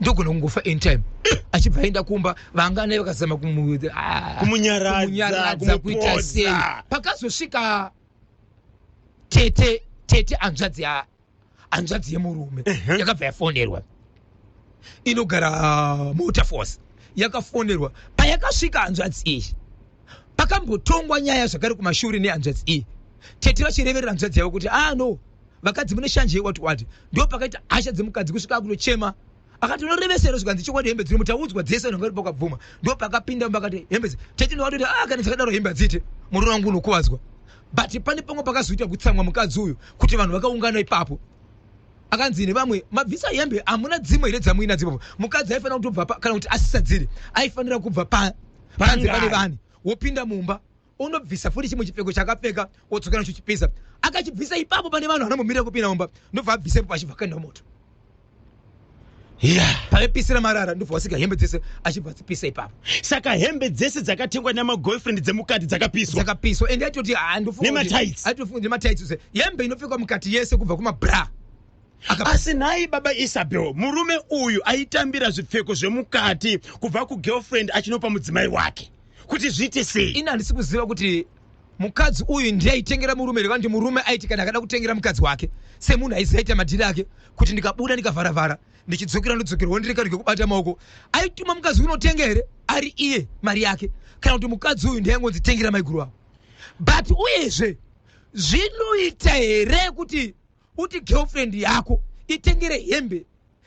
Ndogona kungofa anytime. Achibva aenda kumba, vanga naye vakazama Kumunyaradza, kumunyaradza, kuita sei. kumupodza. Pakazosvika tete, hanzvadzi hanzvadzi yemurume, yakabva yafonerwa, inogara Motorforce. Yakafonerwa, payakasvika hanzvadzi iyi, pakambotongwa nyaya zvakare kumashure nehanzvadzi iyi, tete vachireverera hanzvadzi yavo kuti, "Ah, no, vakadzi mune shanje," wati wati. Ndo pakaita hasha dzemukadzi kusvika akutochema, akati, "Unorevesero." Zvikanzi, "Chokwadi hembe dziri mutaudzwa dzese, vanhu vari pakabvuma." Ndo pakapinda pakati hembe tete ndokatoti, "Ah, kana dzakadaro hembe hadziite, murume wangu unokuvadzwa." But pane pamwe pakazoita kutsamwa mukadzi uyu kuti vanhu vakaungana ipapo, akanzi nevamwe, "Mabvisa hembe, hamuna dzimwe here dzamuinadzo ipapo?" Mukadzi aifanira kutobva kana kuti asisadziri, aifanira kubva panze pane Pangari. vanhu. Wopinda mumba, unobvisa futi chimwe chipfeko chakapfeka, wodzokera nacho chipisa. Akachibvisa ipapo pane vanhu vanombomira kupinda mumba, ndobva abvisa ipapo, achibva akaenda moto pavepisira marara, ndobva wasika hembe dzese, achibva adzipisa ipapo. Saka hembe dzese dzakatengwa namaboyfriend dzemukati dzakapiswa? Dzakapiswa, ende aitoti Nematights. Nematights, hembe inopfekwa mukati yese kubva kumabra. Asi nhai baba Isabel, murume uyu aitambira zvipfeko zvemukati kubva kugirlfriend achinopa mudzimai wake kuti zviite sei? Ini handisi kuziva kuti mukadzi uyu ndiye aitengera murume here, kana kuti murume aiti kana akada kutengera mukadzi wake, semunhu aiziva madhiri ake kuti ndikabuda ndikavharavhara, ndichidzokera ndodzokerwa ndiri kanhu kekubata maoko, aituma mukadzi unotenga here ari iye mari yake, kana kuti mukadzi uyu ndiye aingonzi tengera maiguru avo. But uyezve zvinoita here kuti uti girlfriend yako itengere hembe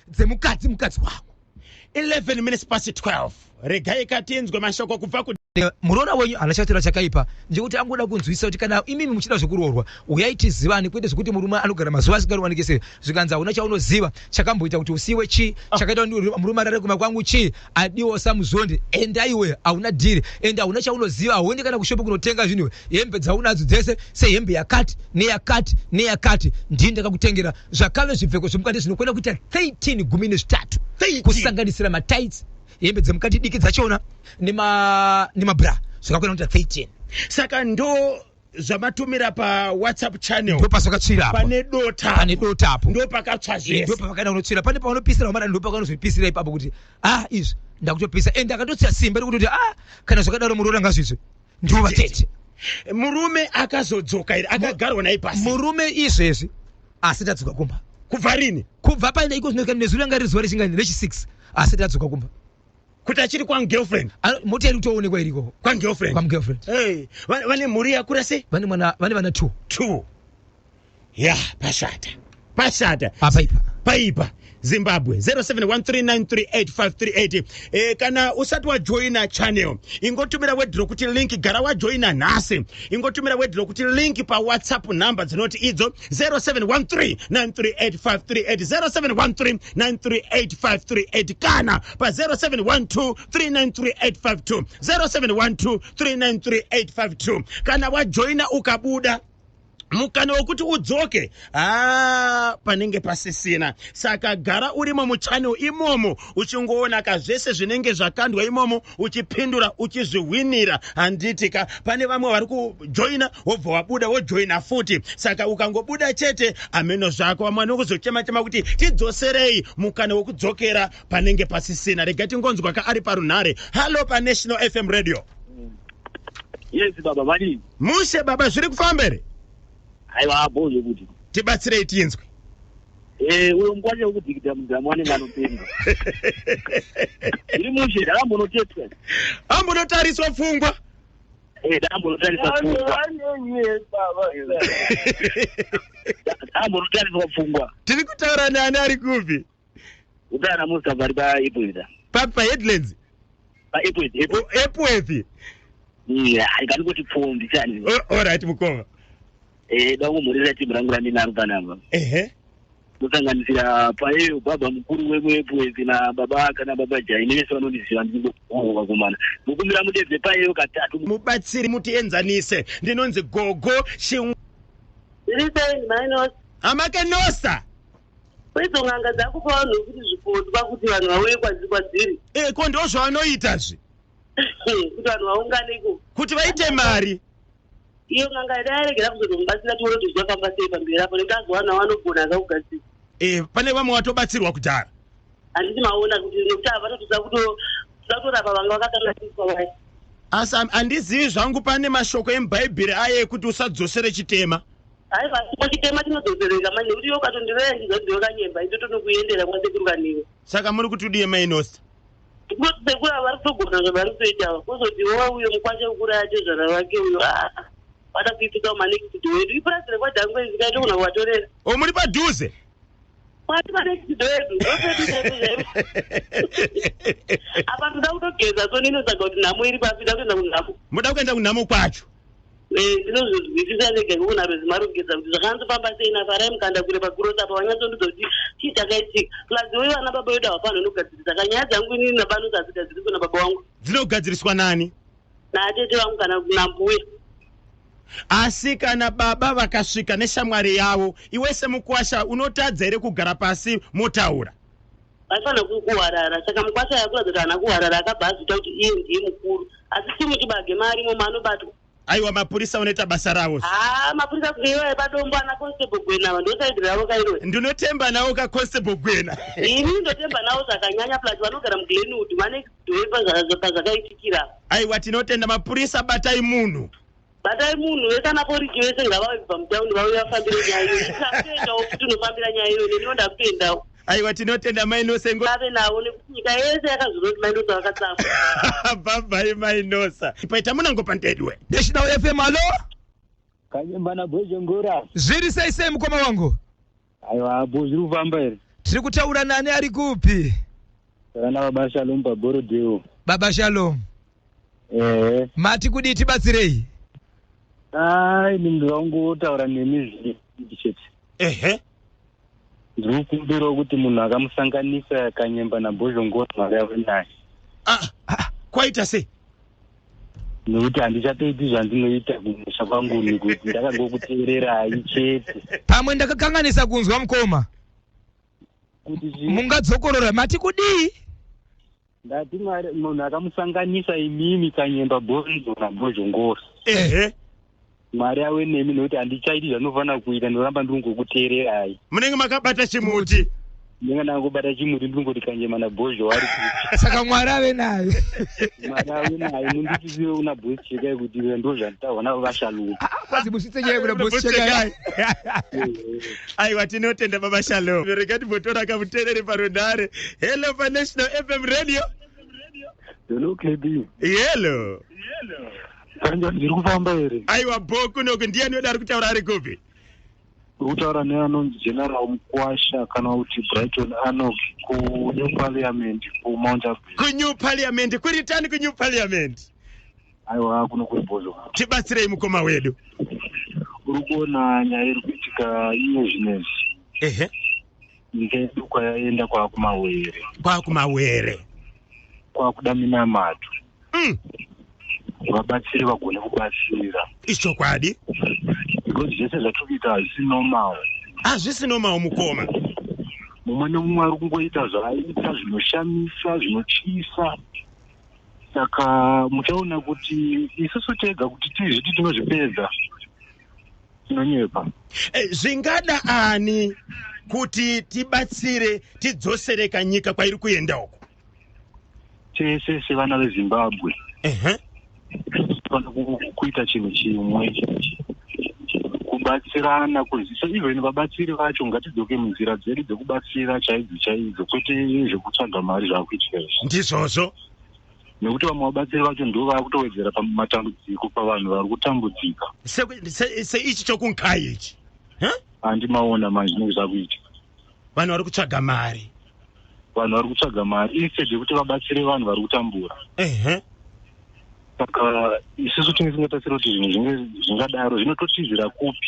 dzemukadzi mukadzi wako? 11 minutes past 12. Regai katinzwe mashoko kubva ku Muroora wenyu haana chatora chakaipa, ndekuti angoda kunzwisa kuti kana imimi muchida zvekuroorwa, uyai tizivane, kwete zvekuti murume anogara mazuva asingawanike sei. Zvikanzi hauna chaunoziva chakamboita kuti usiwe chii, chakaita kuti murume arare kumba kwangu chii. Adiwa samuzonde, enda iwe, hauna dhiri, ende hauna chaunoziva. Hauendi kana kushopu kunotenga zvinhu. Hembe dzaunadzo dzese, sehembe yakati neyakati neyakati, ndini ndakakutengera. Zvakave zvipfeko zvemukati zvinokwana kuita 13, 13. 13. Kusanganisira matights, hembe dzemukati diki dzachona nemabra, zvakakwana kuita 13. Saka ndo zvamatumira paWhatsApp channel? Ndo pasakatsvira apo. Pane dota. Pane dota apo. Ndo pakatsva zvese. Ndo pavakaenda kunotsvira, pane pavanopisira vamara, ndo pavanozvipisira ipapo kuti ah, izvi ndakutopisa. Ende akatotsiya simba rekutoti ah, kana zvakadaro muroora ngazvizve ndivo vatete. Murume akazodzoka here? Akagarwa naye pasi? Murume izvezvi asi tadzoka kumba. Kubva rini? Kubva paenda iko zvino nezuro yanga riri zuva rechingani, rechi6, asi tadzoka kumba. Kuti achiri kwangirlfriend? Mota iri kutoonekwa iriko. Kwangirlfriend. Kwamugirlfriend. Hey, vane mhuri yakura sei? Vane mwana, vane vana 2. Two. Ya, pashata, pashata. Apaipa. Paipa. Zimbabwe, 0713938538. Kana usati wajoina channel, ingotumira word rokuti link. Gara wajoina nhasi. Ingotumira word rokuti link paWhatsApp number dzinoti idzo 0713938538, 0713938538, kana pa 0712393852, 0712393852. Kana wajoina ukabuda, mukana wekuti udzoke ha panenge pasisina. Saka gara urimo muchannel imomo, uchingoona ka zvese zvinenge zvakandwa imomo, uchipindura, uchizvihwinira. Handiti ka pane vamwe vari kujoina, wobva wabuda, wojoina futi. Saka ukangobuda chete, ameno zvako. Vamwe vanokuzochema chema kuti tidzoserei, mukana wekudzokera panenge pasisina. Rega tingonzwa ka ari parunhare. Hallo, paNational FM Radio. Yes baba, vadii? Mushe baba, zviri kufamba here? Aiwa, abhozo kuti. Tibatsirei tinzwe. Uyo mukwasha wekudhikidha mudhamu anenge anopenga. Iri mushe, ndakambonotestwa. Ambonotariswa pfungwa. Ndakambonotariwa pfungwa. Ndakambonotariwa pfungwa. Tiri kutaura naani, ari kupi? Utana Mustafa, ari paEpworth. Paheadlands? PaEpworth. Epworth. Ikandingoti pfumbi chani. Alright mukoma. Dangomhorera timu rangu randinaro panapa. Kusanganisira paeyo baba mukuru wemuEpworth nababa kana baba Jai nevese vanondiziva, ndingogogo vakomana. Mukumbira mudedze paeyo katatu. Mubatsiri, mutienzanise. Ndinonzi Gogo Ching. Zviri sei, Mainos? Amakenosa. Kwedzo n'anga dzakupa vanhu kuti zvipondwa kuti vanhu vauye kwadziri. Ko ndo zvavanoitazve. Kuti vanhu vaungane iko. Kuti vaite mari. Iyo n'anga dai aregera kuzotomubatsira, tione kuti zvinofamba sei pamberi apo, nekuti azowana vanogona akakugadzira. Pane vamwe vatobatsirwa kudhara. Handiti maona kuti nekuti ava vanotoda kutorapa vanga vakakanganiswa vaya. Asi handizivi zvangu, pane mashoko emubhaibheri aye ekuti usadzosere chitema. Aiwa, chipo chitema chinodzosereka manje, nekuti iwe ukatondireya ndizodziwe kanyemba indotonokuendera kwasekuru kaniwe. Saka muri kuti udiye, Mainosta? Kuti sekuru ava vari kutogona zvavari kutoita ava, kuzoti wo uyo mukwasha wekuraya tezvara vake uyo, aa, vada kuipisa kumanext door edu. Ipurazi rekwadhangwe izikaito kuna kuvatorera. O, muri padhuze. Kwati panext door edu, ndopedu chaipo chaipo apa. Ndoda kutogeza, so ninotsvaga kuti nhamo iri papi, nda kuenda kunhamo. Muda kuenda kunhamo kwacho? Ndinozozwisisa ndega ikoko narwezi marogeza kuti zvakanyatsofamba sei naFarai mukanda kure pakurosa apa, vanyatsondudza kuti chii chakaitika. Plus iwe vana baba vedu hapano inogadzirisa ka nyaya dzangu inini nabanozi hadzigadziriswe nababa vangu. Dzinogadziriswa nani? Naatete vangu kana nambuya. Asi kana baba vakasvika neshamwari yavo, iwe semukwasha unotadza here kugara pasi motaura? Vaifanira kuwarara, saka mukwasha yakuratidza kuti haana kuwarara, akabva azviita kuti iye ndiye mukuru. Asi timu chibage marimo maanobatwa. Aiwa, mapurisa unoita basa ravo. Haa, mapurisa kuiwa epadombo ana Constable Gwena ava, ndosaidi ravo kairo. Ndinotemba nawo kaConstable Gwena. Ini ndotemba navo zvakanyanya, plus vanogara muGlenwood, vanext pazvakaitikira. Aiwa, tinotenda mapurisa, batai munhu. Batai munhu vese, ana poriki vese ngavauye kubva mutauni, vauye vafambire nyaya iyoyo. Ndakutoendawo futi unofambira nyaya iyoyo, neniwo ndakutoendawo. Aiwa, tinotenda Mainosa ingo. Vave navo nekuti nyika yese yakazviona kuti Mainosa vakatsafa. Bhabhai Mainosa, paita munango pantedwe. National FM, alo. Kanyemba naBhozhongora. Zviri sei sei, mukoma wangu? Aiwa, bo, zviri kufamba here? Tiri kutaura nani, ari kupi? Taura nababa Shalom paBorodeo. Baba Shalom. Ehe. Mati kudii, tibatsirei. Ai, ini ndingangotaura nemi zviri chete. Ndiri kukumbirawo kuti munhu akamusanganisa Kanyemba naBhozhongora, Mwari ave naye. Ah, kwaita sei? Nekuti handichatoiti zvandinoita kumusha kwangu, nekuti ndakangokuteererai chete. Pamwe ndakakanganisa kunzwa, mukoma. Kuti Mungadzokorora, mati kudii? Ndati Mwari, munhu akamusanganisa imimi Kanyemba Bhonzo naBhozhongora, Mwari ave nemi, nekuti handichaiti zvandinofanira kuita, ndinoramba ndingokuteererai. Munenge makabata chimuti. Ndinenge ndangobata chimuti, ndingoti Kanyemba naBhozho vari kupi? Saka Mwari ave naye. Mwari ave naye. Munditisiwe kuna Boss Chekai kuti ndo zvanditaurwa navo vaShalom. Kwanzi musvitse nyaya kuna Boss Chekai. Aiwa, tinotenda baba Shalom. Rega timbotora kamuteereri parunhare. Hello paNational FM Radio. Hello, KB. Hello. Kanjani, zviri kufamba here? Aiwa, bo, kunoku. Ndiani wedu ari kutaura, ari kupi? Uri kutaura neanonzi General Mukwasha kana kuti Brighton Anok kuNew Parliament kuMount Hampton. KuNew Parliament kuri tani kuNew Parliament? Aiwa, kuno kuri bhozo. Tibatsirei, mukoma wedu. Uri kuona nyaya iri kuitika iye zvinezvi, nyika yedu kwayaenda kwakumawere. Kwakumawere. Kwakuda minamato, vabatsiri vagone kubatsira. Ichokwadi. Because zvese zvatiri kuita hazvisi normal. Hazvisi normal, mukoma. Mumwe nemumwe ari kungoita zvaaita, zvinoshamisa, zvinotyisa. Saka muchaona kuti isusu tega kuti tizviti tinozvipedza, tinonyepa. Zvingada ani kuti tibatsire tidzosere kanyika kwairi kuenda uko? Tese sevana veZimbabwe tinofanira kuita chinhu chimwe, kubatsirana, kunzwisa. Even vabatsiri vacho, ngatidzoke munzira dzedu dzekubatsira chaidzo chaidzo, kwete zvekutsvaga mari zvaakuitika izvi. Ndizvozvo. Nekuti vamwe vabatsiri vacho ndo vaakutowedzera pamatambudziko pavanhu vari kutambudzika. Seichi chokunkai ichi. Huh? Handimaona manje zvinenge zvakuitika. Vanhu vari kutsvaga mari. Vanhu vari kutsvaga mari instead yekuti vabatsire vanhu vari kutambura. Saka isusu tinge tingatasira kuti zvinhu zvinge zvingadaro zvinototizira kupi?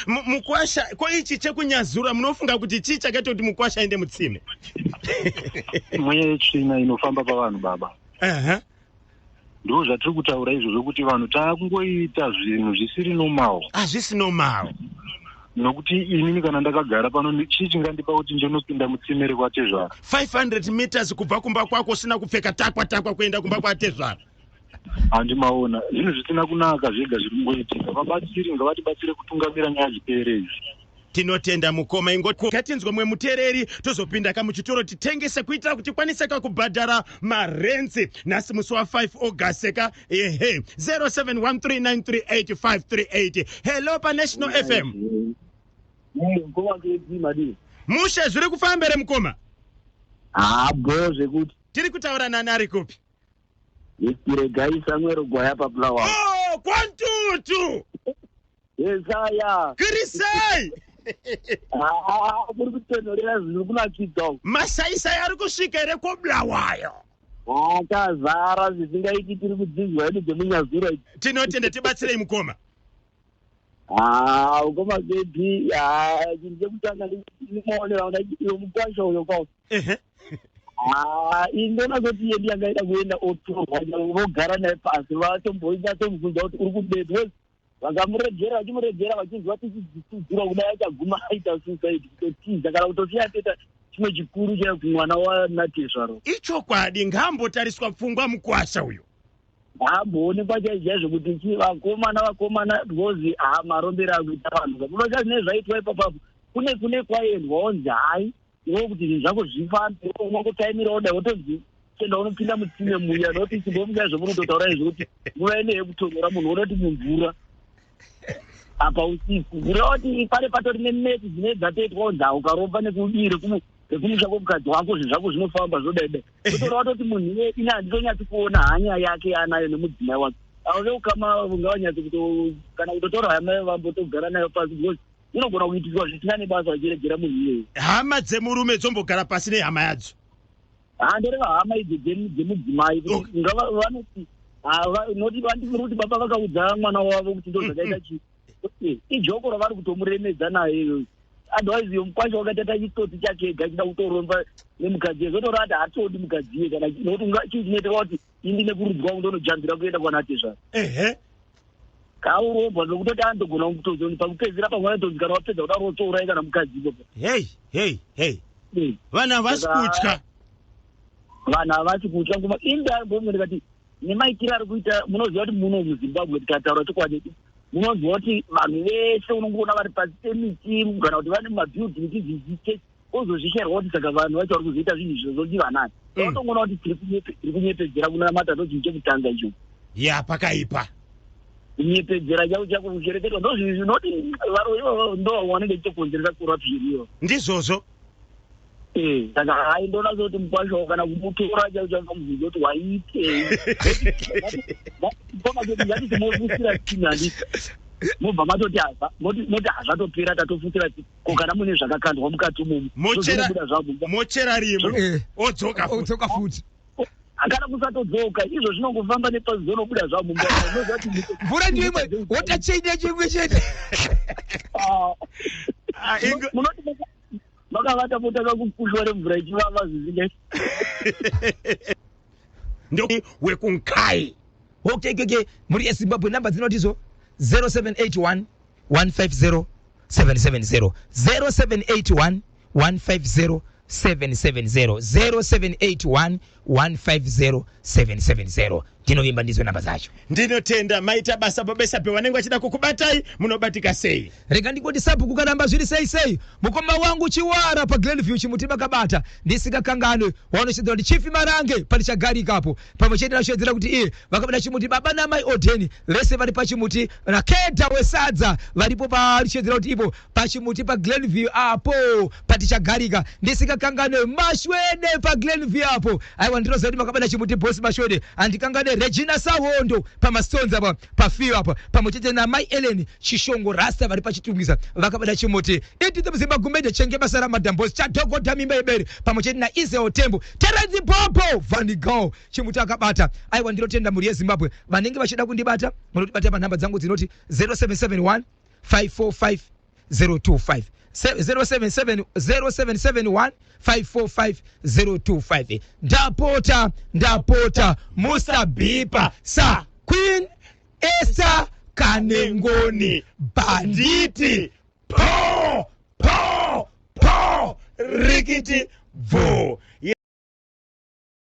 Mukwasha, ko ichi chekunyazura, munofunga kuti chii chakaita kuti mukwasha aende mutsime? Mweya yetsvina inofamba pavanhu, baba. Ndo zvatiri kutaura izvozvo, kuti vanhu taakungoita zvinhu zvisiri normal. Hazvisi normal. Nokuti inini kana ndakagara pano, chii chingandipa kuti ndinopinda mutsime rekwatezvara? 500 meters kubva kumba kwako usina kupfeka takwa takwa kuenda kumba kwatezvara. Handimaona zvinhu zvisina kunaka zvega zviri kungoitika. Vabatsiri ngavatibatsire kutungamira nyaya dzipere izvi. Tinotenda, mukoma. Ingo ngatinzwe mumwe muteereri, tozopinda kamuchitoro titengese kuitira kuti tikwanise kakubhadhara marenzi nhasi musi wa5 August ka. Ehe, 0713938538. Hello paNational FM. Mukoma kedzi, madii? Mushe, zviri kufamba here, mukoma? Haa, bo zvekuti. Tiri kutaura nani, ari kupi? Regai Samuel Gwaya paBulawayo. Oh, kwantutu. Yesaya. Kuri sei? Haa, kuri kutonhorera, zviri kunakidza. Masaisai ari kusvika here koBulawayo? Akazara zvisingaiti, tiri kudzinzwa hedu dzemunyazura idzi. Tinotenda, tibatsirei, mukoma. Haa, ukoma kepi, haa, chinhu chekutanga ndimaonera ndaiti iwe mukwasha uyo kwao. Haa, ini ndoona kuti iye ndiye angaida kuenda otorwa vogara naye pasi vatombonyatsomubvunza kuti uri kubei because vakamuregera vachimuregera vachinzwa tichidzitudzura kudai achaguma aita suicide kutotiza kana kutosiya atoita chimwe chikuru chaiyo kumwana wanatezvaro. Ichokwadi ngaambotariswa pfungwa mukwasha uyo. Haamboonekwa chaizvo chaizvo kuti chi vakomana vakomana because ha marombero akuita vanhu munoziva zvinenge zvaitwa ipapapo kune kune kwaendwa onzi hai iwe kuti zvinhu zvako zvifambe unongotaimira oda wotonzi enda unopinda mutsime muya nokuti chimbomuka zvomunototaura izvo kuti nguva ine yekutonhora munhu unoti mumvura apa usiku kureva kuti pane patori nemeti dzine dzatoitwa onzi ukaromba nekudii rekumusha kwemukadzi wako zvinhu zvako zvinofamba zvodaidai otoreva toti munhu iye ini handitonyatsi kuona hanya yake yaanayo nemudzimai wake avo veukama ngavanyatsi kuto kana kutotora hama vambotogara nayo pasi because unogona kuitiswa zvisina nebasa vachiregera munhu iyeye. Hama dzemurume dzombogara pasi nehama yadzo. Ha ndoreva hama idzo dzemudzimai kuti ngava vanoti noti vandifuri kuti baba vakaudza mwana wavo kuti ndo zvakaita chii. Ijoko ravari kutomuremedza naye iyoyo. Otherwise iyo mukwasha wakatata chitsotsi chake ega achida kutoromba nemukadzi iye zvotoreva kuti haatodi mukadzi iye kana nokuti chii chinoitika kuti ini ndine kurudzi kwangu ndonojambira kuenda kwanatezvara. Ehe. Kaurombwa zvekutoti anotogona kutozoni pakupedzisira pamwe anotonzi kana wapedza kudaro wotouraya kana mukadzi ipapo. Hey, hey, hey. Vanhu havasi kutya. Vanhu havasi kutya ngoma inda mbomwe ndikati nemaitiro ari kuita munoziva kuti muno muZimbabwe tikataura chokwadi munonzwa kuti vanhu vese unongoona vari pasi pemiti kana kuti vane mabuilding tidzidzise ozozvishairwa kuti saka vanhu vacho vari kuzoita zvinhu izvozvo ndivanani unotongoona kuti tiri kunyepedzera kunamata ndo chinhu chekutanga icho ya pakaipa kunyepedzera chako chako kushereketwa ndo zvinhu zvinoti varoyi ivavo ndo vanenge chitokonzeresa corruption iyo ndizvozvo eh, saka hai ndoona kuti mukwasha kana kumutora chako chako mubvunza kuti waitei ngatiti mofusira tsini handiti mobva matoti moti hazvatopera tatofusira tsini ko kana mune zvakakandwa mukati umomo mochera zvavo mochera rimwe eh. odzoka futi odzoka futi akana kusatodzoka izvo zvinongofamba nepazi zonobuda zvavo mumba mvura ndiyo imwe water chain yacho imwe chete ah. Ah, munoti makavata motanga kupushwa nemvura ichivava zvizinga ndo wekunkai okay okay okay mhuri yezimbabwe namba dzinotizo 0781 150 770 0781 150 770 0781 150 770 ndinovimba ndidzo namba dzacho. Ndinotenda maita basa baba Esabhe vanenge vachida kukubatai munobatika sei? Rega ndingoti sabhuku karamba zviri sei sei mukoma wangu Chiwara paGlenview chimuti makabata ndisikakanganwe wanoshedzera kuti Chief Marange parichagarika apo pamwe chete nashedzera kuti iye vakabata chimuti baba namai Odeni vese vari pachimuti naKedha wesadza varipo parichedzera kuti ipo pachimuti paGlenview apo patichagarika ndisikakanganwe Mashwede paGlenview apo aiwa ndinoziva kuti makabata chimuti boss Mashwede handikangane Regina Sahondo pamastonzi apa pafiyo apa pamwe chete namai Ellen Chishongo Rasta vari pachitungwiza vakabata chimuti Edith Mzimba Gumede Chenge basa ramadam boss Chadhogodha mimba yebere pamwe chete naIsrael Tembo Terence Bobo Vanigal chimuti akabata aiwa ndinotenda mhuri yeZimbabwe vanenge vachida kundibata munotibata panhamba dzangu dzinoti 0771 545 025 0771 545 025 ndapota ndapota musabhipa sa Queen Esther Kanengoni bhanditi po po po rikiti bvo.